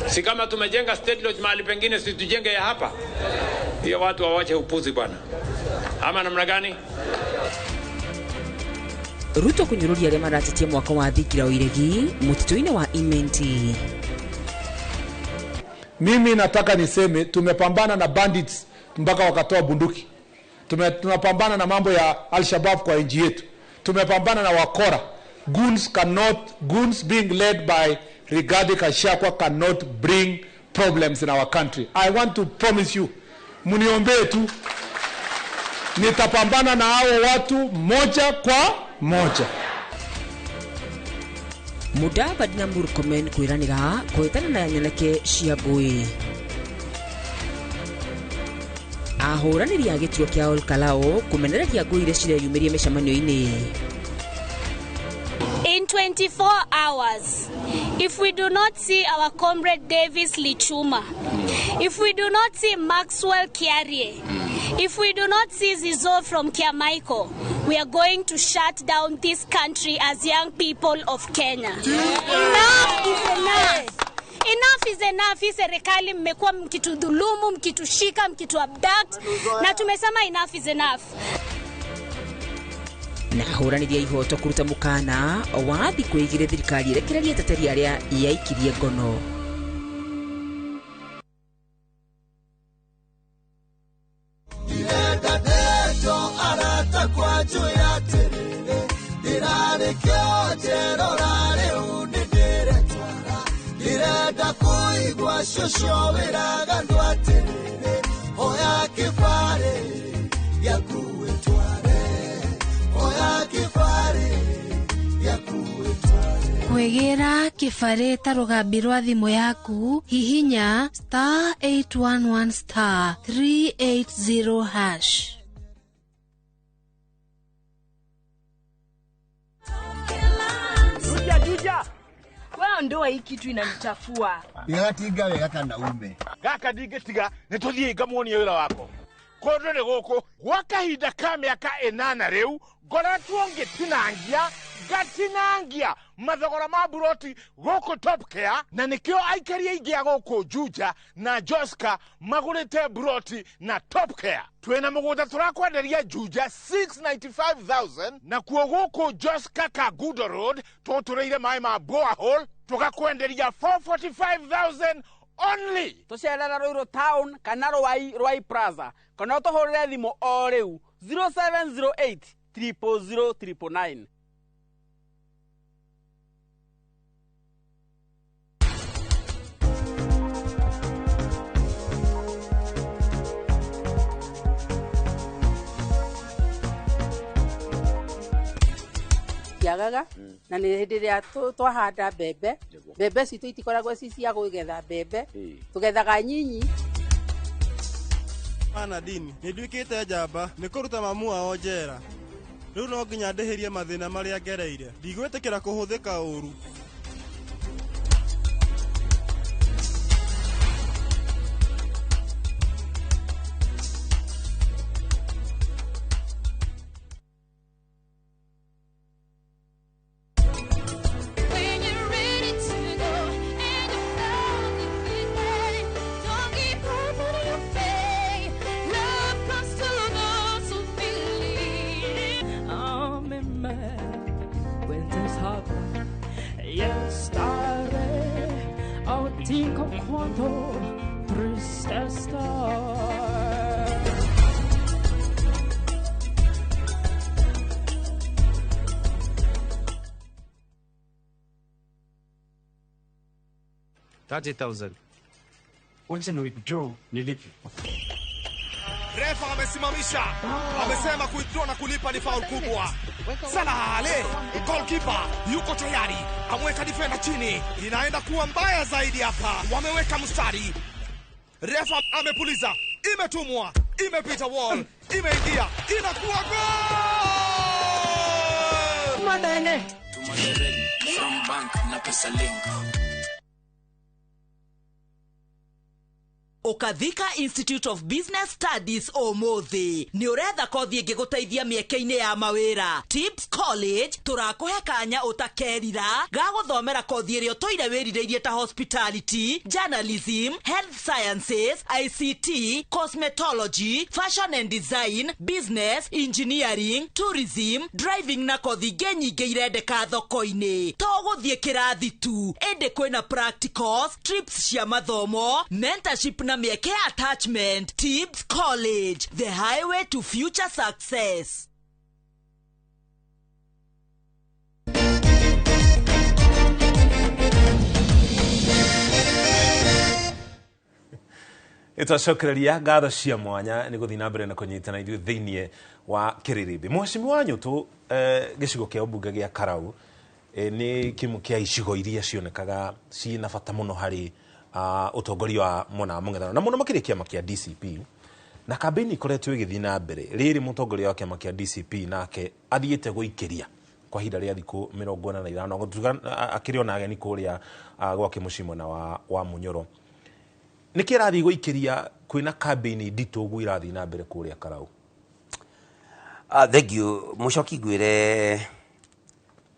Si kama tumejenga state lodge mahali pengine, si tujenge ya hapa? Hiyo watu wawache upuzi bwana. Ama namna gani? Ruto kunyururia aria maratetie mwaka wa thingira Ũiregi mutito-inĩ wa Imenti. Mimi nataka niseme tumepambana na bandits mpaka wakatoa bunduki. Tunapambana na mambo ya Al-Shabaab kwa nchi yetu. Tumepambana na wakora. Goons being led by Rigathi Gachagua cannot bring problems in our country. I want to promise you, mniombee tu, nitapambana na hao watu moja kwa moja. Mudavadi na Murkomen kwiranira kwitana na nyanake cia ngui. Ahũranĩri a gĩturwa kĩa Ol Kalou kũmenereria ngui iria cireyumĩria mĩcemanio-inĩ. In 24 hours, if we do not see our comrade Davis Lichuma, if we do not see Maxwell Kiarie, if we do not see Zizo from Kiamaiko, we are going to shut down this country as young people of Kenya. Enough is enough. Enough is enough. Hii serikali mmekuwa mkitudhulumu, mkitushika, mkituabduct, na tumesema enough is enough. Na ahũranĩri a ihoto kũruta mũkana wa thikũ igĩrĩ thirikari ĩrekererie ateteri arĩa yaikirie ngono. Kwĩgĩra kĩbarĩ ta rũgambi rwa thimũ yaku, hihinya *811 *380#. Juja, juja. Wewe ndoa hii kitu inanichafua. Igatinga wega kana ume. Gaka ndingĩtiga nĩ tũthiĩ ngamuonie wĩra wako. Kũndũ nĩ gũkũ gwa kahinda ka mĩaka 8 rĩu ngoretwo ngĩtinangia ngatinangia mathogora ma buroti gũkũ Top Care, na nĩkĩo aikari aingĩ a gũkũ Juja na Joska magũrĩte buroti na Top Care. Twĩna mũgũnda tũrakwenderia Juja 695,000, na kuo gũkũ Joska Kagudo Road tũtũrĩire maĩ ma borehole tũgakwenderia 445,000 only. Tũcerera Ruiru Town kana Ruai Plaza kana ũtũhũrĩre thimũ o rĩu 0708 000 999. Yagaga na nĩ hĩndĩ ĩrĩa twahanda mbembe, mbembe citũ itikoragwo ci cia kũgetha mbembe, tũgethaga nyinyi. Ana dini nĩ nduĩkĩte njamba nĩ kũruta mamu wao njera. Rĩu no nginya ndĩhĩrie mathĩna marĩa ngereire, ndigwĩtĩkĩra kũhũthĩka ũru. Man. Io stare o dico quanto triste sto. Thousand. Wacha ni withdraw nilipe. Refa amesimamisha, amesema kuwithdraw na kulipa ni faul kubwa. Salah Ale, goalkeeper yuko tayari, amweka defender chini, inaenda kuwa mbaya zaidi hapa. Wameweka mstari, refa amepuliza, imetumwa, imepita wall, imeingia, inakuwa goal! Madene. From bank na pesa link. Ũkathika Institute of Business Studies ũmũthĩ nĩ ũretha kothi ĩngĩgũteithia mĩeke-inĩ ya mawĩra. Tips College tũrakũhe kanya ũtakerira ga gũthomera kothi ĩrĩa ũtũire wĩrirĩirie ta hospitality, journalism, health sciences, ICT, cosmetology, fashion and design, business, engineering, tourism, driving na kothi ingĩ nyingĩ irendeka thoko-inĩ. To gũthiĩ kĩrathi tu, ĩndĩ kwĩna practicals, trips cia mathomo, mentorship na mĩeke ya attachment. Tips College, the highway to future success. Ĩtwacokereria ngatho cia mwanya nĩ gũthiĩ na mbere na kũnyitana ithuĩ thĩiniĩ wa kĩrĩrĩmbĩ. Mheshimiwa Nyũtũ, gĩcigo kĩa ũmbunge gĩa Karau nĩ kĩmwe kĩa icigo iria cionekaga ciĩna bata mũno harĩ ũtongoria wa mwena wa mũng'ethanĩro na mũno makĩria kĩama kĩa DCP, na kambĩini ikoretwo ĩgĩthiĩ na mbere. Rĩrĩ mũtongoria wa kĩama kĩa DCP nake athiĩte gũikĩria kwa ihinda rĩa thikũ 45 akĩrĩ ona ageni kũrĩa gwake mũciĩ mwena wa Munyoro. Nĩkĩ arathiĩ gũikĩria kwĩna kambĩini nditũ ũguo irathiĩ na mbere kũrĩa Karau? Thank you. Mũcoki ngwĩre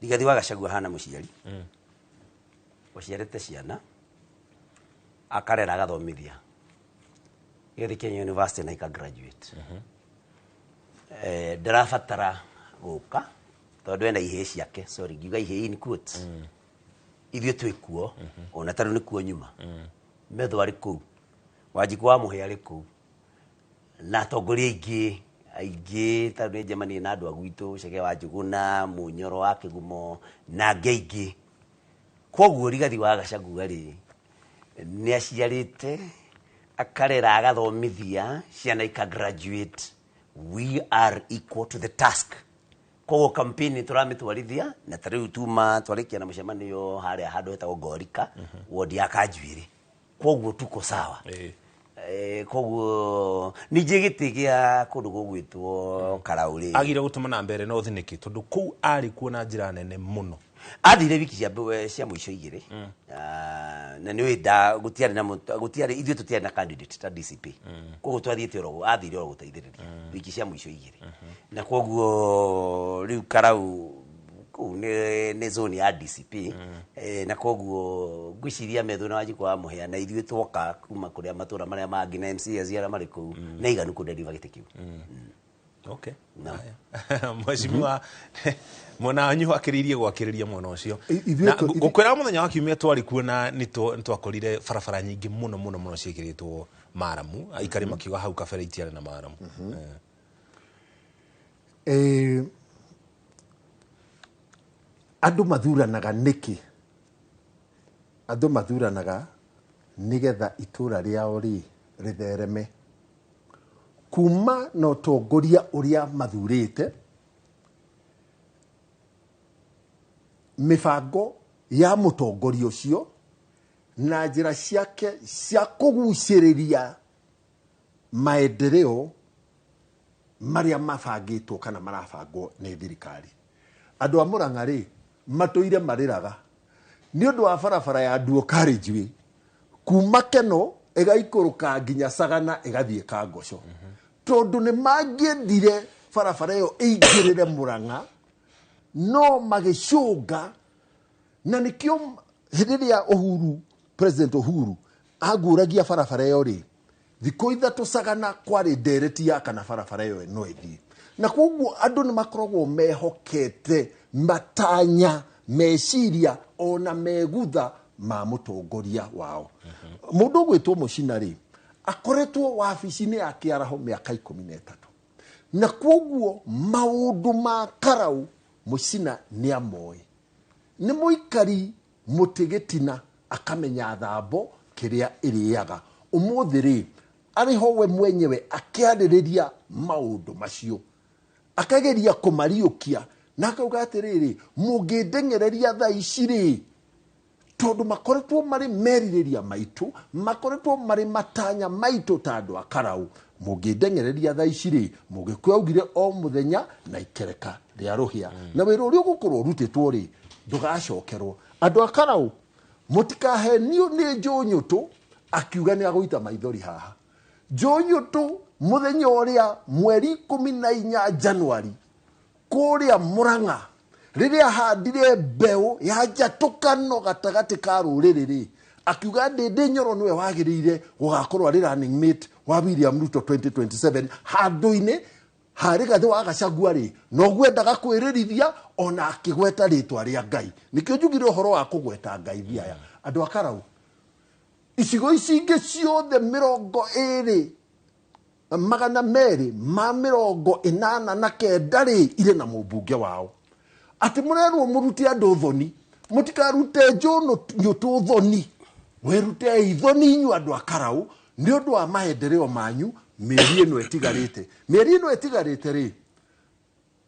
Rigathi wa Gachagua hana mũciari ũciarĩte ciana akarera agathomithia gĩthiĩ Kenya University na ika graduate. Ndarabatara gũka tondũ ena ihĩĩ ciake, sorry ngiuga ihĩĩ in quotes. Ithuĩ twĩ kuo ona tarĩu nĩ kuo nyuma. Metho arĩ kũu, Wanjikũ wa Mũhĩa arĩ kũu, na atongoria aingĩ aingĩ tarĩu nĩ njemanie na andũ a gwitũ, Chege wa Njũgũna, Mũnyoro wa Kĩgumo na angĩ aingĩ. Koguo Rigathi wa Gachagua rĩ nĩ aciarĩte akarera agathomithia ciana ika graduate. We are equal to the task. Koguo campaign tũramĩtwarithia na ta rĩu tuma twarĩkia na mũcemanio harĩa handũ hetagwo Ngorika, ward ya Kanjuĩrĩ. Koguo tuko sawa. Koguo ningĩ gĩtĩ gĩa kũndũ gũgwĩtwo Karau rĩ agire gũtũma na mbere no nĩkĩ tondũ kũu arĩ kuo na njĩra nene mũno. Athire wiki cia mũico igĩrĩ, na nĩ ũĩ gũtiarĩ na gũtiarĩ ithuĩ tũtiarĩ na candidate ta DCP. Koguo twathiĩte oro athire oro gũteithĩrĩria wiki cia mũico igĩrĩ, na koguo rĩu Karau kũu nĩ zone ya DCP, na koguo ngwĩciria Methu na Wanjikũ wa Mũhĩa na ithuĩ twoka kuma kũrĩa matũra marĩa mangĩ na MCAs arĩa marĩ kũu nĩ aiganu kũdeliver gĩtĩ kĩu. Okay. Mheshimiwa mwena wanyu akĩrĩirie gwakĩrĩria mwena ũcio. Ngũkwĩra mũthenya wa kiumia twarĩ kuo na nĩ twakorire barabara nyingĩ mũno mũno mũno ciĩkĩrĩtwo maramu, aikari makiuga hau kabere itiarĩ na maramu. Andũ mathuranaga nĩkĩ? Andũ mathuranaga nĩgetha itũra rĩao rĩ rĩthereme kuma na ũtongoria ũrĩa mathurĩte, mĩbango ya mũtongoria ũcio na njĩra ciake cia kũgucĩrĩria maendeleo marĩa mabangĩtwo kana marabangwo nĩ thirikari. Andũ a Murang'a rĩ matũire marĩraga nĩ ũndũ wa barabara ya Dual Carriageway kuma Keno ĩgaikũrũka nginya Sagana ĩgathiĩ Kangoco, tondũ nĩ mangĩendire barabara ĩyo ĩingĩrĩre Murang'a no magĩcũnga, na nĩkĩo hĩndĩ ĩrĩa Uhuru, President Uhuru agũragia barabara ĩyo rĩ, thikũ ithatũ Sagana kwarĩ ndereti ya kana barabara ĩyo no ĩthiĩ. Na koguo andũ nĩ makoragwo mehokete matanya Meciria ona megutha ma mũtongoria wao. Mũndũ ũgwĩtwo Mũcina rĩ, akoretwo wabici-inĩ ya kĩaraho mĩaka 13, na kwoguo maũndũ ma Karau Mũcina nĩ amoĩ. Nĩ mũikari mũtĩ gĩtina, akamenya thambo kĩrĩa ĩrĩaga. Ũmũthĩ rĩ, arĩ ho we mwenyewe akĩarĩrĩria maũndũ macio, akageria kũmariũkia na akauga atĩrĩrĩ, mũngĩndengereria thaa ici rĩ, tondũ makoretwo marĩ merirĩria maitũ, makoretwo marĩ matanya maitũ ta andũ a Karau, mũngĩndengereria thaa ici rĩ, Mũgĩkũyũ augire o mũthenya na ikereka rĩa rũhĩa, na wĩra ũrĩa ũgũkorwo ũrutĩtwo rĩ, ndũgacokerwo. Andũ a Karau, mũtikahenio nĩ Njũnyũtũ akiuga nĩ agũita maithori haha. Njũnyũtũ mũthenya ũrĩa mweri 14 Januari kũrĩa Mũrang'a, rĩrĩa ahandire mbeũ ya njatũkano gatagatĩ ka rũrĩrĩ rĩ, akiuga Ndĩndĩ Nyoro nĩwe wagĩrĩire gũgakorwo arĩ running mate wa William Ruto 2027 handũ-inĩ ha Rigathĩ wa Gachagua rĩ, noguo endaga kwĩrĩrithia ona akĩgweta rĩtwa rĩa Ngai. Nĩkĩo njugire ũhoro wa kũgweta Ngai thiaya. Andũ a Karau, icigo ici ingĩ ciothe 289 rĩ, irĩ na mũmbunge wao. Atĩ mũrerwo mũrute andũ thoni, mũtikarute Njũnyũtũ thoni, wĩrutei thoni inyuĩ andũ a Karau nĩ ũndũ wa maendeleo manyu mĩeri ĩno ĩtigarĩte. Mĩeri ĩno ĩtigarĩte rĩ,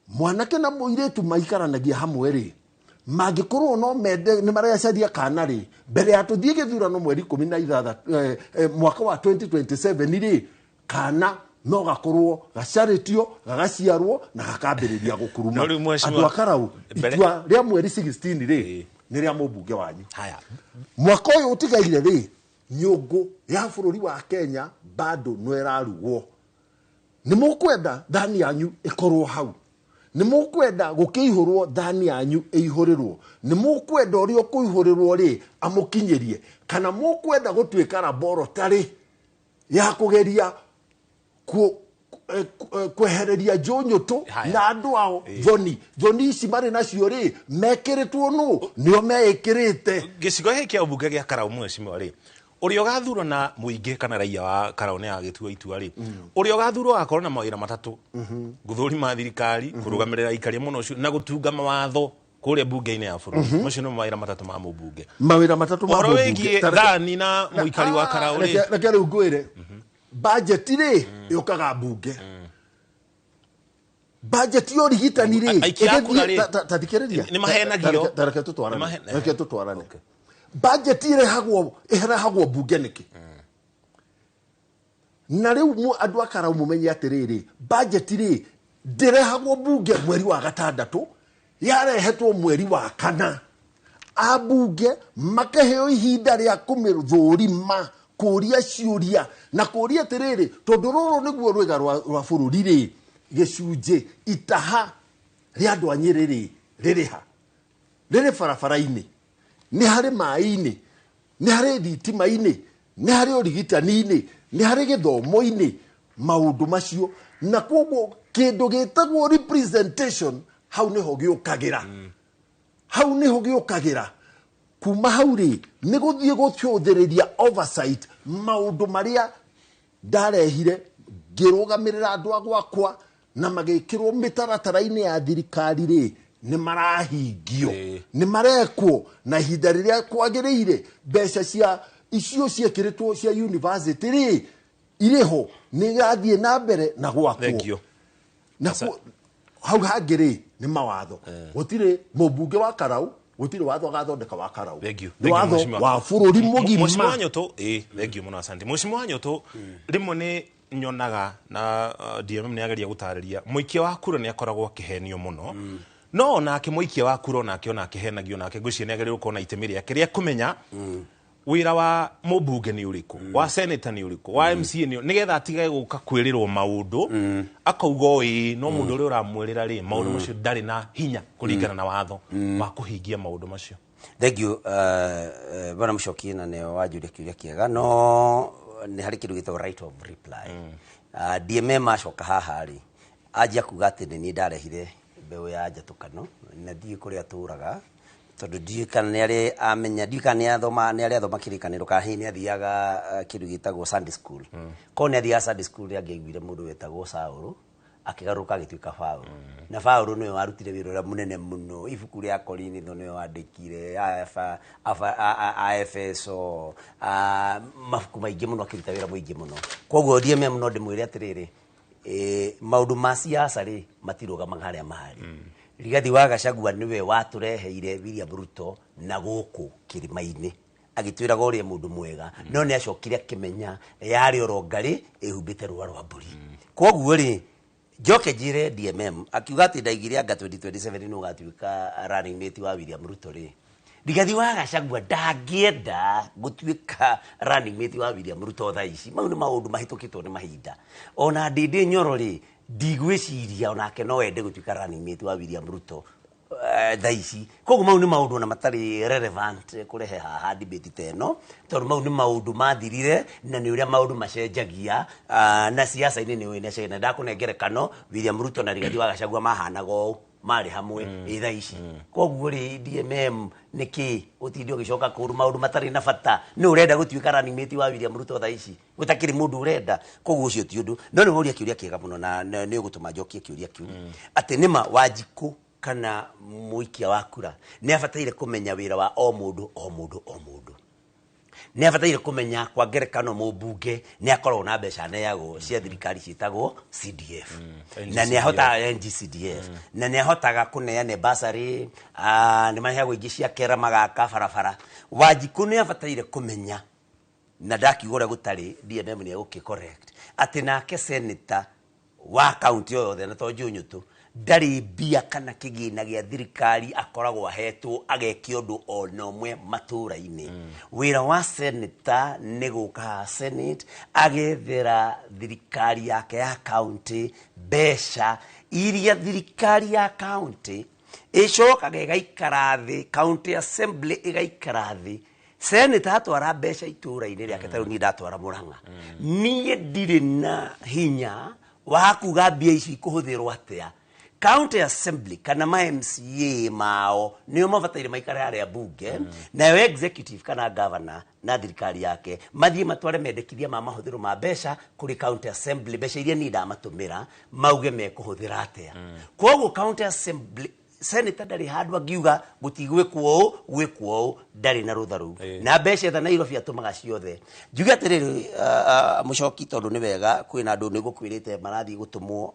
mwanake na mũirĩtu maikaranagia hamwe rĩ, mangĩkorwo no mende nĩ marecaria kana rĩ, mbere ya tũthiĩ gĩthurano mweri 16 mwaka wa 2027 rĩ, kana no gakorwo gacarĩtio, gagaciarwo na gakambĩrĩria gũkuruma. No rĩu mheshimiwa, Andũ a Karau, itua rĩa mweri 16 rĩ, nĩ rĩa mũmbunge wanyu. Mwaka ũyũ ũtigaire rĩ, nyũngũ ya bũrũri wa Kenya bado no ĩrarugwo. Nĩ mũkwenda thani yanyu ĩkorwo hau, nĩ mũkwenda gũkĩihũrwo thani yanyu ĩihũrĩrwo, nĩ mũkwenda ũrĩa ũkũihũrĩrwo rĩ amũkinyĩrie, kana mũkwenda gũtuĩka laboratory ya kũgeria kwehereria Njũnyũtũ na andũ ao thoni. Thoni ici marĩ nacio rĩ, mekĩrĩtwo nũ? Nĩo meĩkĩrĩte. Gĩcigo gĩkĩ kĩa ũmbunge gĩa Karau mheshimiwa rĩ, ũrĩa ũgathurwo na mũingĩ kana raia wa Karau nĩ agĩtua itua rĩ, ũrĩa ũgathurwo agakorwo na mawĩra matatũ: gũthũrima thirikari, kũrũgamĩrĩra aikaria mũno ũcio, na gũtunga mawatho kũrĩa mbunge-inĩ ya bũrũri. Macio nĩmo mawĩra matatũ ma mũmbunge. Mawĩra matatũ ma Ũhoro mũmbunge. wĩgiĩ thani na mũikari wa Karau rĩ, Reke rĩu ngwĩre, budget rĩ yũkaga mbunge. Budget ya ũrigitani rĩ, Aikia a kura ĩgĩthiĩ- rĩ, ta thikĩrĩria. nĩ mahenagio. Ta reke tũtwarane. Nĩ mahe- Reke tũtwarane. Budget ĩrehagwo mbunge nĩkĩ? Na rĩu andũ a Karau mũmenye atĩrĩrĩ, budget rĩ ndĩrehagwo mbunge mweri wa gatandatũ, yarehetwo mweri wa kana. Ambunge makaheo ihinda rĩa kũmĩthũrima, kũria ciũria na kũria atĩrĩrĩ, tondũ rũrũ nĩguo rwĩga rwa bũrũri rĩ, gĩcunjĩ itaha rĩa andũ a Nyĩrĩ rĩ, rĩrĩ ha? Rĩrĩ barabara-inĩ, nĩ harĩ maĩ-inĩ, nĩ harĩ thitima-inĩ, nĩ harĩ ũrigitani-inĩ, nĩ harĩ gĩthomo-inĩ, maũndũ macio. Na kwoguo kĩndũ gĩtagwo representation hau nĩho gĩũkagĩra. Hau nĩho gĩũkagĩra. Kuma hau rĩ, nĩ gũthiĩ gũcũthĩrĩria oversight maũndũ marĩa ndarehire ngĩrũgamĩrĩra andũ a gwakwa na magĩkĩrwo mĩtaratara-inĩ ya thirikari rĩ, nĩ marahingio, nĩ marekwo na ihinda rĩrĩa kwagĩrĩire. Mbeca cia icio ciĩkĩrĩtwo cia university rĩ, irĩ ho, nĩ irathiĩ na mbere na gwakwo. Thank you. Na hau hangĩ rĩ, nĩ mawatho. Gũtirĩ mũmbunge wa Karau, gũtirĩ watho agathondeka wa Karau. Thank you. Nĩ Thank you, watho Mheshimiwa. wa bũrũri mũgima. Mheshimiwa Nyũtũ, thank you mũno, asante. Mheshimiwa Nyũtũ, rĩmwe nĩ nyonaga na DMM nĩ ageria gũtarĩria mũikia wa kura nĩ akoragwo akĩhenio mũno. No onake mũikia wa kura onake ona akĩhenagio nake ngwĩciria nĩ agĩrĩirwo gũkorwo na itemi rĩake rĩa kũmenya wĩra wa mũmbunge nĩ ũrĩkũ, wa senator nĩ ũrĩkũ, wa MCA nĩ ũrĩkũ, nĩgetha atige gũka kwĩrĩrwo maũndũ akauga o ĩĩ, no mũndũ ũrĩa ũramwĩrĩra rĩ, maũndũ macio ndarĩ na hinya kũringana na watho wa kũhingia maũndũ macio. Thank you, bwana Mũcoki, na nĩ wanjũria kĩũria kĩega, no nĩ harĩ kĩndũ gĩtagwo right of reply. DMM acoka haha rĩ, anjia kuga atĩ nĩ niĩ ndarehire mbeũ ya njatũkano, na ndiĩ kũrĩa tũraga, Tondũ ndiũĩ kana nĩ arĩ amenya, ndiũĩ kana nĩ athoma, nĩ arĩ athoma kĩrĩkanĩro kana hihi nĩ athiaga kĩndũ gĩtagwo Sunday school. Korwo nĩ athiaga Sunday school, nĩ angĩaiguire mũndũ wetagwo Saũlũ akĩgarũrũka agĩtuĩka Paũlũ. Na Paũlũ nĩwe warutire wĩra ũrĩa mũnene mũno. Ibuku rĩa Korinitho nĩwe wandĩkire, a Efeso, mabuku maingĩ mũno, akĩruta wĩra mũingĩ mũno. Koguo DMM no ndĩmwĩre atĩrĩrĩ, maũndũ ma siasa rĩ matirũgamaga harĩa marĩ. Rigathi wa Gachagua nĩwe watũreheire William Ruto na gũkũ kĩrĩma-inĩ, agĩtwĩraga ũrĩa mũndũ mwega, no nĩ acokire akĩmenya yarĩ oro ngarĩ ĩhumbĩte rũa rwa mbũri. Koguo rĩ, njoke njĩre DMM akiuga atĩ ndaigire anga 2027 nĩ ũgatuĩka running mate wa William Ruto rĩ, Rigathi wa Gachagua ndangĩenda gũtuĩka running mate wa William Ruto thaa ici. Mau nĩ maũndũ mahĩtũkĩtwo nĩ mahinda. Ona Ndĩndĩ Nyoro rĩ, ndigwĩciria onake no ende gũtuĩka running mate wa William Ruto thaa ici. Koguo mau nĩ maũndũ ona matarĩ relevant kũrehe haha debate ta ĩno, tondũ mau nĩ maũndũ mathirire na nĩ ũrĩa maũndũ macenjagia, na siasa-inĩ nĩ ũĩ nĩ na ndakũne ngerekano William Ruto na Rigathi wa Gachagua mahanaga ũũ, marĩ hamwe ĩ thaa ici. Koguo rĩ, DMM nĩkĩ ũtinde ũgĩcoka kũndũ maũndũ matarĩ na bata? Nĩ ũrenda gũtuĩka running mate wa William Ruto thaa ici gũtakĩrĩ mũndũ ũrenda? Koguo ũcio ti ũndũ. No nĩ woria kĩũria kĩega mũno na nĩ ũgũtũma njokie kĩũria kĩu, atĩ nĩma Wanjikũ kana mũikia wa kura nĩ abataire kũmenya wĩra wa o mũndũ, o mũndũ, o mũndũ. Nĩ abataire kũmenya, kwa ngerekano, mũmbunge nĩ akoragwo na mbeca aneagwo cia thirikari ciĩtagwo CDF, na nĩ ahotaga NGCDF, na nĩ ahotaga kũneana bursary, nĩ maheagwo ingĩ cia kera magaka barabara. Wanjikũ nĩ abataire kũmenya, na ndakiuga ũrĩa gũtarĩ, DMM nĩ egũkĩ correct, atĩ nake senator wa kaunti o yothe, na to Njũnyũtũ, ndarĩ mbia kana kĩgĩna gĩa thirikari akoragwo ahetwo ageke ũndũ ona ũmwe matũra-inĩ. Wĩra wa senator nĩ gũka haha Senate agethera thirikari yake ya kaunti mbeca iria thirikari ya kaunti ĩcokaga ĩgaikara thĩ, county assembly ĩgaikara thĩ. Senator atwara mbeca itũra-inĩ rĩake, ta rĩu niĩ ndatwara Mũrang'a, niĩ ndirĩ na hinya wa kuga mbia ici ikũhũthĩrwo atĩa. County assembly kana ma MCA mao nĩo mabataire maikare harĩa bunge, nayo executive kana governor na thirikari yake mathiĩ matware mendekithia ma mahũthĩro ma mbeca kũrĩ county assembly, mbeca iria niĩ ndamatũmĩra, mauge mekũhũthĩra atĩa. Koguo county assembly, senator ndarĩ handũ angiuga gũtigwĩkwo ũũ, gwĩkwo ũũ, ndarĩ na rũtha rũu. Na mbeca etha Nairobi atũmaga ciothe. Njuge atĩrĩrĩ, mũcoki, tondũ nĩ wega kwĩna andũ nĩ gũkwĩrĩte marathiĩ gũtũmwo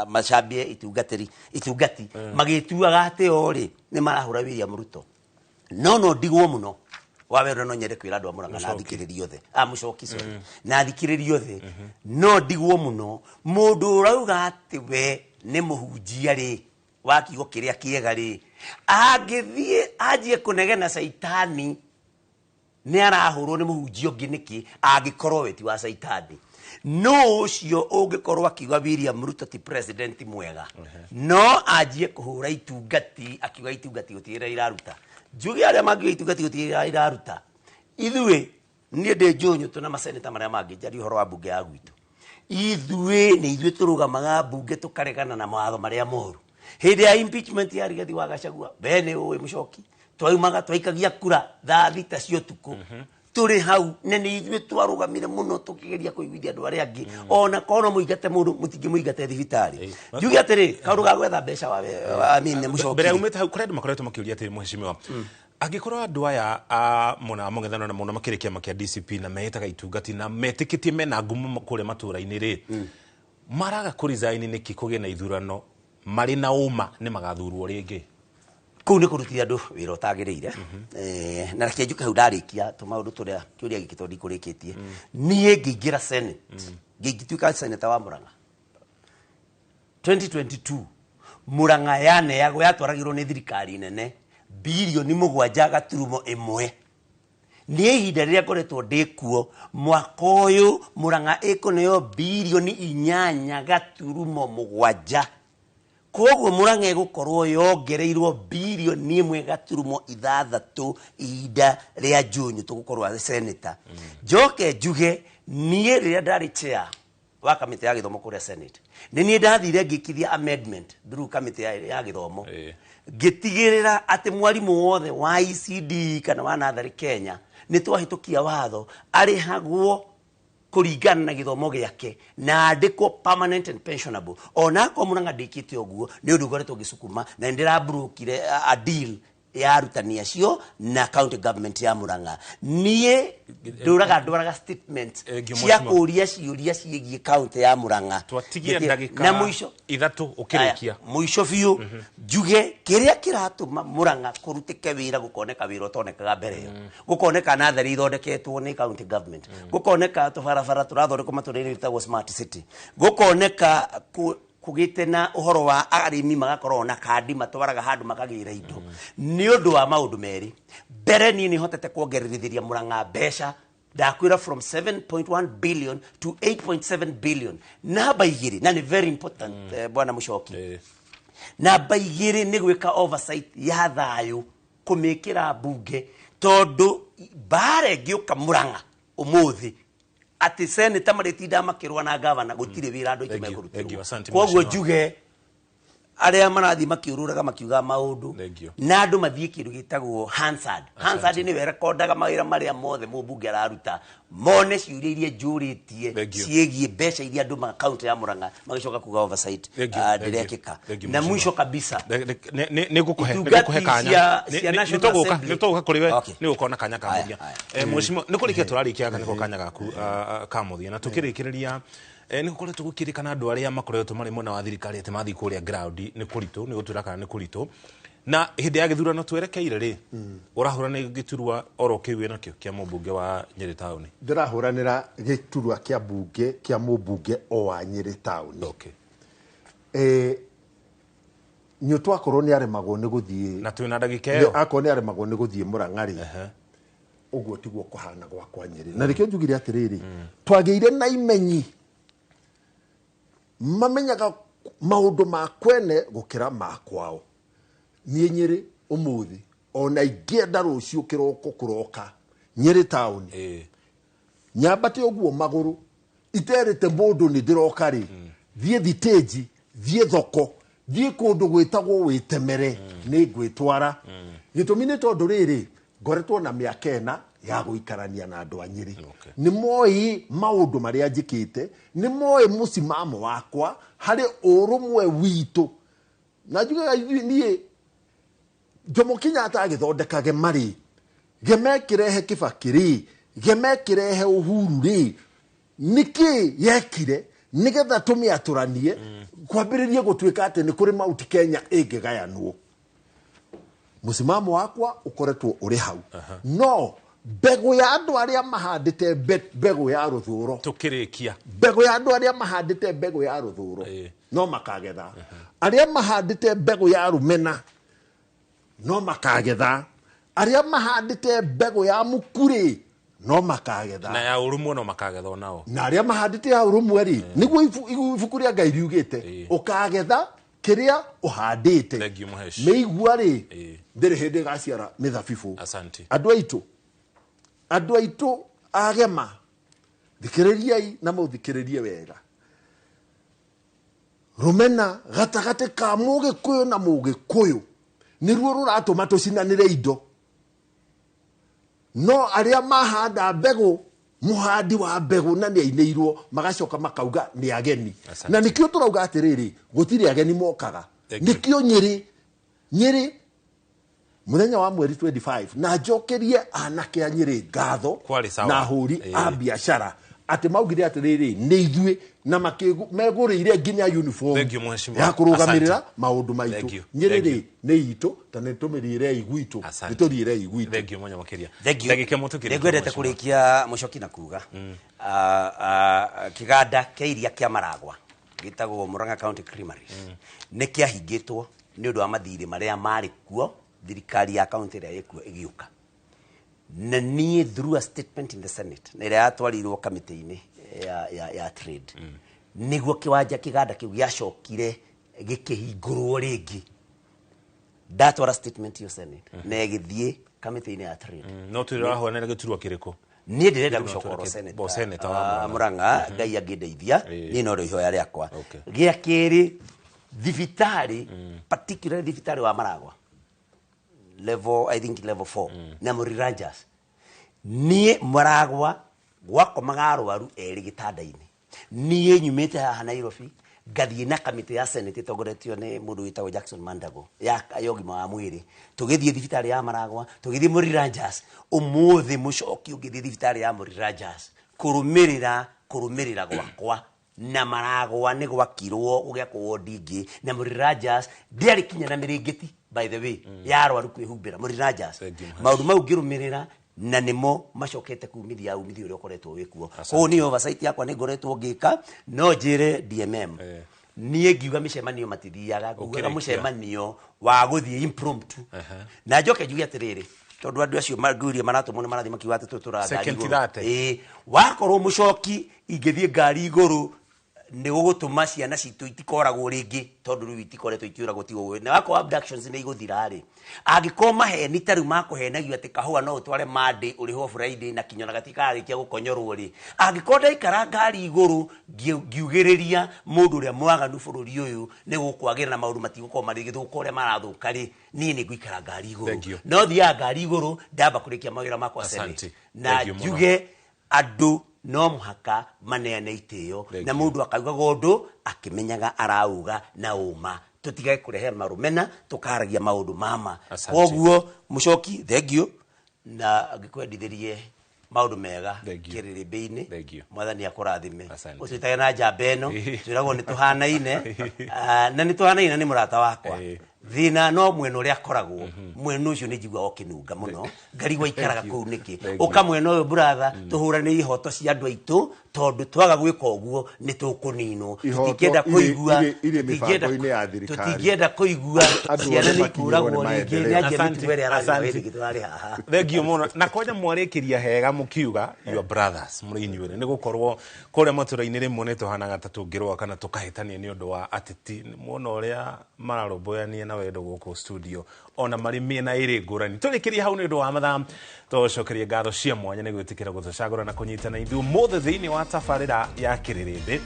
macambie itungatĩri itungati magĩtuaga atĩ o rĩ nĩ marahũra William Ruto. No ndigwo mũno wa wendo, no nyende kwĩra andũ a Mũrang'a na athikĩrĩria othe, a mũcoki, sorry, na athikĩrĩria othe, no ndigwo mũno mũndũ ũrauga atĩ we nĩ mũhunjia rĩ wa kiugo kĩrĩa kĩega rĩ, angĩthiĩ anjie kũnegena caitani nĩ arahũrwo nĩ mũhunjia ũngĩ nĩkĩ, angĩkorwo we ti wa caitani? No ũcio ũngĩkorwo akiuga William Ruto ti president mwega, no anjie kũhũra itungati akiuga itungati gũtirĩ iraruta. Njuge arĩa mangiuga itungati gũtirĩ iraruta, ithuĩ, niĩ ndĩ Njũnyũtũ na maseneta marĩa mangĩ, njarie ũhoro wa mbunge ya gwitũ, ithuĩ nĩ ithuĩ tũrũgamaga mbunge tũkaregana na mawatho marĩa moru. Hĩndĩ ya impeachment ya Rigathi wa Gachagua, we nĩ ũĩ mũcoki, twaumaga twaikagia kura thaa 6 cia ũtukũ tũrĩ hau, na nĩ ithuĩ twarũgamire mũno tũkĩgeria kũiguithia andũ arĩa angĩ, ona korwo no mũingate mũndũ, mũtingĩmũingate thibitarĩ. Njuge atĩrĩ, kaũndũ ga gwetha mbeca wa I mean, mũcoki. Mbere ya umĩte hau, kũrĩ andũ makoretwo makĩũria atĩrĩ, mheshimiwa, angĩkorwo andũ aya a mwena wa mũng'ethanũro na mũno makĩrĩ kĩama kĩa DCP na meĩtaga itungati na metĩkĩtie mena ngumo kũrĩa matũra-inĩ rĩ, maraga kũ resign nĩkĩ kũgĩe na ithurano marĩ na ũma nĩ magathurwo rĩngĩ? Kũu nĩ kũrutithia andũ wĩra ũtagĩrĩire. Na reke njuke hau ndarĩkia tũmaũndũ tũrĩa kĩũria gĩkĩ tondũ ndikũrĩkĩtie. Niĩ ngĩingĩra Senate, ngĩtuĩka senator wa Mũrang'a 2022, Mũrang'a yaneagwo, yatwaragĩrwo nĩ thirikari nene 7.1 birioni. Nĩ ihinda rĩrĩa ngoretwo ndĩ kuo, mwaka ũyũ Mũrang'a ĩkũneo 8.7 birioni. Koguo Mũrang'a ĩgũkorwo yongereirwo 1.6 birioni ihinda rĩa Njũnyũ tũgũkorwo arĩ senator. Njoke njuge niĩ rĩrĩa ndarĩ chair Wa kamĩtĩ ya gĩthomo kũrĩa Senate, nĩ niĩ ndathire ngĩkithia amendment through kamĩtĩ ya gĩthomo, ngĩtigĩrĩra atĩ mwarimũ wothe wa ECD kana wa natharĩ Kenya nĩ twahĩtũkia watho arĩhagwo kũringana na gĩthomo gĩake na andĩkwo permanent and pensionable. Ona akorwo Murang'a ndĩkĩte ũguo, nĩ ũndũ ngoretwo ngĩcukuma na nĩ ndĩraburũkire a deal ya arutani acio na county government ya Murang'a. Niĩ ndũraga ndwaraga statement Thank you, cia Mheshimiwa. kũria ciũria ciĩgiĩ county ya Murang'a. Twatigie ndagĩka Na mũico 3 ũkĩrĩkia. Aya, mũico biũ, njuge kĩrĩa kĩratũma Murang'a kũrutĩke wĩra, gũkoneka wĩra ũtonekaga mbere ĩyo, gũkoneka natharĩ ithondeketwo nĩ county government, gũkoneka tũbarabara tũrathondekwo matũra-inĩ twĩtagwo smart city, gũkoneka kũgĩte na ũhoro wa arĩmi magakorwo na kandi matwaraga handũ makagĩra indo, nĩ ũndũ wa maũndũ merĩ. Mbere, niĩ nĩ hotete kuongererithĩria Murang'a mbeca, ndakwĩra, from 7.1 billion to 8.7 billion. Namba 2, na nĩ very important, bwana Mũcoki, namba 2 nĩ gwĩka oversight ya thayũ, kũmĩkĩra mbunge, tondũ mbara ĩngĩũka Murang'a ũmũthĩ atĩ seneta marĩtindaga makĩrũa na gavana, gũtirĩ wĩra andũ aitũ Thank you, thank you. mekũrutĩrwo. Asante, Koguo Mheshimiwa. njuge arĩa marathiĩ makĩũrũraga makiugaga maũndũ Thank you. na andũ mathiĩ kĩndũ gĩtagwo Hansard. Hansard nĩwe rekondaga mawĩra marĩa mothe mũmbunge araruta, mone ciũria iria njũrĩtie Thank you. ciĩgiĩ mbeca iria andũ ma kaunti ya Murang'a magĩcoka kuga oversight Thank you, thank you. ndĩrekĩka. Thank you, Na Mheshimiwa. mwisho kabisa, Nĩ ngũkũhe Itungati kanya. cia National Assembly. Nĩ tũgũka kũrĩ we. Okay. Nĩ gũkorwo na kanya ka mũthia. Mheshimiwa, nĩ kũrĩkia tũrarĩkia, gaka nĩko kanya gaku ka mũthia na tũkĩrĩkĩrĩria, nĩ gũkoretwo gũkĩrĩkana andũ arĩa makoretwo marĩ mwena wa thirikari atĩ mathiĩ kũrĩa ground nĩ kũritũ, nĩ gũtwĩra kana nĩ kũritũ, na hĩndĩ ya gĩthurano twerekeire rĩ, ũrahũra nĩ gĩturwa oro kĩu wĩnakĩo kĩa mũmbunge wa Nyĩrĩ taũni? Ndĩrahũranĩra gĩturwa kĩa mbunge kĩa mũmbunge o wa Nyĩrĩ taũni. Okay. Nyũtũ akorwo nĩ aremagwo nĩ gũthiĩ Na twĩna ndagĩka ĩyo. Akorwo nĩ aremagwo nĩ gũthiĩ Mũrang'a rĩ, ũguo tiguo kũhana gwakwa Nyĩrĩ, na nĩkĩo njugire atĩrĩrĩ, twagĩire na imenyi mamenyaga maũndũ ma kwene gũkĩra ma kwao. Niĩ Nyĩrĩ ũmũthĩ, ona ingĩenda rũciũ kĩroko kũroka Nyĩrĩ taũni nyambate ũguo magũrũ iterĩte mũndũ nĩ ndĩroka rĩ, thiĩ thitĩnji, thiĩ thoko, thiĩ kũndũ gwĩtagwo wĩtemere, nĩ ngwĩtwara. Gĩtũmi nĩ tondũ rĩrĩ, ngoretwo na mĩaka 4 ya gũikarania na andũ a Nyĩrĩ. Nĩ moĩ maũndũ marĩa njĩkĩte, nĩ moĩ mũcimamo wakwa harĩ ũrũmwe witũ, na njugaga ithuĩ niĩ Jomo Kenyatta agĩthondeka gema rĩ, gema ĩkĩrehe Kibaki rĩ, gema ĩkĩrehe Uhuru rĩ, nĩkĩ yekire nĩgetha tũmĩatũranie kwambĩrĩrie gũtuĩka atĩ nĩ kũrĩ Mount Kenya ĩngĩgayanwo? Mũcimamo wakwa ũkoretwo ũrĩ hau, no mbegũ ya andũ arĩa mahandĩte mbegũ ya rũthũro, Tũkĩrĩkia, mbegũ ya andũ arĩa mahandĩte mbegũ ya rũthũro no makagetha, arĩa mahandĩte mbegũ ya rũmena no makagetha, arĩa mahandĩte mbegũ ya mũkurĩ no makagetha, na ya ũrũmwe no makagetha onao. Na arĩa mahandĩte ya ũrũmwe rĩ, nĩguo ibuku rĩa Ngai riugĩte, ũkagetha kĩrĩa ũhandĩte. Thank you, Mũhesh. Mĩigua rĩ, ndĩrĩ hĩndĩ ĩgaciara mĩthabibũ. Asante. Andũ aitũ, andũ aitũ agema, thikĩrĩriai na mũthikĩrĩrie wega. Rũmena gatagatĩ ka mũgĩkũyũ na mũgĩkũyũ nĩruo rũratũma tũcinanĩre indo, no arĩa mahanda mbegũ, mũhandi wa mbegũ na nĩ ainĩirwo, magacoka makauga nĩ ageni. Asante. Na nĩkĩo tũrauga atĩrĩrĩ, gũtirĩ ageni mokaga. Thank you. Nĩkĩo Nyĩrĩ mũthenya wa mweri 25, na njokerie anake a Nyĩrĩ ngatho Kwarĩ sawa. na ahũri a biacara atĩ maugire atĩrĩrĩ, nĩ ithuĩ, na megũrĩire nginya uniform Thank you, Mheshimiwa. ya kũrũgamĩrĩra Asante. maũndũ Thank maitũ. you. Nyĩrĩ Thank rĩ, you. nĩ itũ, ta nĩ tũmĩrĩrei gwitũ, Asante. nĩ tũrĩrei gwitũ. Thank you mũno makĩria. Thank you. Ndagĩka ĩmwe tũkĩrĩkia, Nĩngwendete Mheshimiwa. kũrĩkia, Mũcoki, na kuga kĩganda kĩa iria kĩa Maragwa gĩtagwo Murang'a County Creameries nĩ kĩahingĩtwo nĩ ũndũ wa mathirĩ marĩa marĩ kuo thirikari ya kaunti ĩrĩa ĩkuo ĩgĩũka, na niĩ through a statement in the Senate na ĩrĩa yatwarirwo kamĩtĩ-inĩ ya trade, nĩguo kĩwanja kĩganda kĩu gĩacokire gĩkĩhingũrwo rĩngĩ. Ndatwara statement iyo Senate na ĩgĩthiĩ kamĩtĩ-inĩ ya trade. No twĩre ũrahũranĩra gĩturwa kĩrĩkũ? Niĩ ndĩrenda gũcoka oro Bo senator wa Murang'a, Ngai angĩndeithia, niĩ no rĩo ihoya rĩakwa. Gĩa kerĩ, thibitarĩ, particularly thibitarĩ wa Maragwa level, I think level 4 na Mũriranjas. Niĩ Maragwa gwakomaga arwaru erĩ gĩtanda-inĩ. Niĩ nyumĩte haha Nairobi ngathiĩ na kamĩtĩ ya Senate ĩtongoretio nĩ mũndũ wĩtagwo Jackson Mandago ya ũgima wa mwĩrĩ, tũgĩthiĩ thibitarĩ ya Maragwa, tũgĩthiĩ Mũriranjas. Ũmũthĩ mũcoki ũngĩthiĩ thibitarĩ ya Mũriranjas kũrũmĩrĩra gwakwa na Maragwa nĩ gwakirwo gũgĩakwo wodi ingĩ, na Mũriranjas ndĩarĩ kinya na mĩrĩngĩti, by the way, ya arwaru kwĩhumbĩra Mũriranjas. Maũndũ mau ngĩrũmĩrĩra na nĩmo macokete kumithia umithio ũrĩa ũkoretwo wĩkuo. Koguo niĩ oversight yakwa nĩ ngoretwo ngĩka. No njĩre DMM, niĩ ngiuga mĩcemanio matithiaga, ngugaga Ũkĩrĩkia. Mũcemanio wa gũthiĩ impromptu. Na njoke njuge atĩrĩrĩ, tondũ andũ acio ngũirie maratũmwo nĩ marathiĩ makiuga atĩ tũtũraga ngari Second igũrũ. thate. Ĩĩ, wakorwo mũcoki ingĩthiĩ ngari igũrũ nĩ gũgũtũma ciana citũ itikoragwo rĩngĩ, tondũ rĩu itikoretwo ikiũragwo, tigo ũguo. Na wakorwo abductions nĩ igũthira rĩ, angĩkorwo maheni ta rĩu makũhenagio atĩ kahũa no ũtware Monday ũrĩhwo Friday na kinya ona gatikarĩkia gũkonyorwo rĩ, angĩkorwo ndaikara ngari igũrũ ngiugĩrĩria mũndũ ũrĩa mwaganu bũrũri ũyũ nĩ gũkwagĩra na maũndũ matigũkorwo marĩ gĩthũka ũrĩa marathũka rĩ, niĩ nĩ ngũikara ngari igũrũ. Thank you. No thiaga ngari igũrũ ndamba kũrĩkia mawĩra makwa Asante. Senate. Na Thank you mũno. njuge andũ no mũhaka maneane itĩo na mũndũ akaugaga ũndũ akĩmenyaga arauga na ũma, tũtigage kũrehe marũmena, tũkaragia maũndũ mama. Asante. Koguo mũcoki, thank you, na ngĩkwendithĩrie maũndũ mega kĩrĩrĩmbĩ-inĩ. Mwathani akũrathime, ũtwĩtage na njamba ĩno twĩragwo nĩ tũhanaine. Ah, na nĩ tũhanaine, nĩ mũrata wakwa. Thĩna no mwena ũrĩa akoragwo, mwena ũcio nĩ njiguaga ũkĩnunga mũno, ngarigwo aikaraga kũu nĩkĩ. Thank you. Ũka mwena ũyũ, brother, tũhũrane ihoto cia andũ aitũ, tondũ twaga gwĩka ũguo nĩ tũkũninwo. Ihoto Tũtingĩenda kũigua irĩ mĩbango-inĩ ya thirikari. Tũtingĩenda kũigua Andũ ciana othe nĩ makinyĩrwo ikũragwo nĩ rĩngĩ. maendeleo. Nĩ anjia Asante, mĩtugo ĩrĩa asante. ararĩ rĩngĩ tũrarĩ haha. Thank you mũno. Na kwanja mwarĩkĩria hega mũkiuga your brothers mũrĩ inyuĩ, nĩ gũkorwo kũrĩa matũra-inĩ rĩmwe nĩ tũhanaga ta tũngĩrũa kana tũkahĩtania nĩ ũndũ wa ateti. Muona ũrĩa mararũmbũyania na wendo gũkũ studio ona marĩ mĩena ĩrĩ ngũrani. Tũrĩkĩrie hau nĩ ũndũ wa mathaa. Tũcokerie ngatho cia mwanya nĩ gwĩtĩkĩra gũtũcagũra na kũnyitana ithuĩ ũmũthĩ thĩinĩ wa tabarĩra ya kĩrĩrĩmbĩ.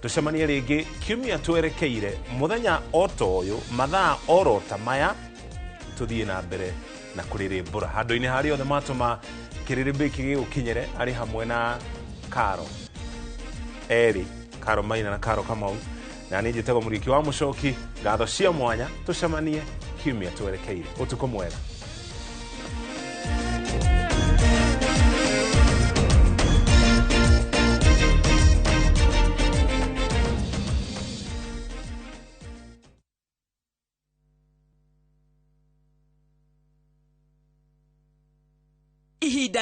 Tũcemanie rĩngĩ kiumia twerekeire, mũthenya o ta ũyũ, mathaa oro ta maya, tuthiĩ na mbere na kũrĩrĩmbũra handũ-inĩ harĩa othe matũma kĩrĩrĩmbĩ gĩkĩ gĩgũkinyĩre, arĩ hamwe na Karo erĩ, Karo Maina na Karo Kamau, na niĩ njĩtagwo Mũriũki wa Mũcoki. Ngatho cia mwanya, tũcemanie kiumia twerekeire. Ũtukũ mwega. Ihinda.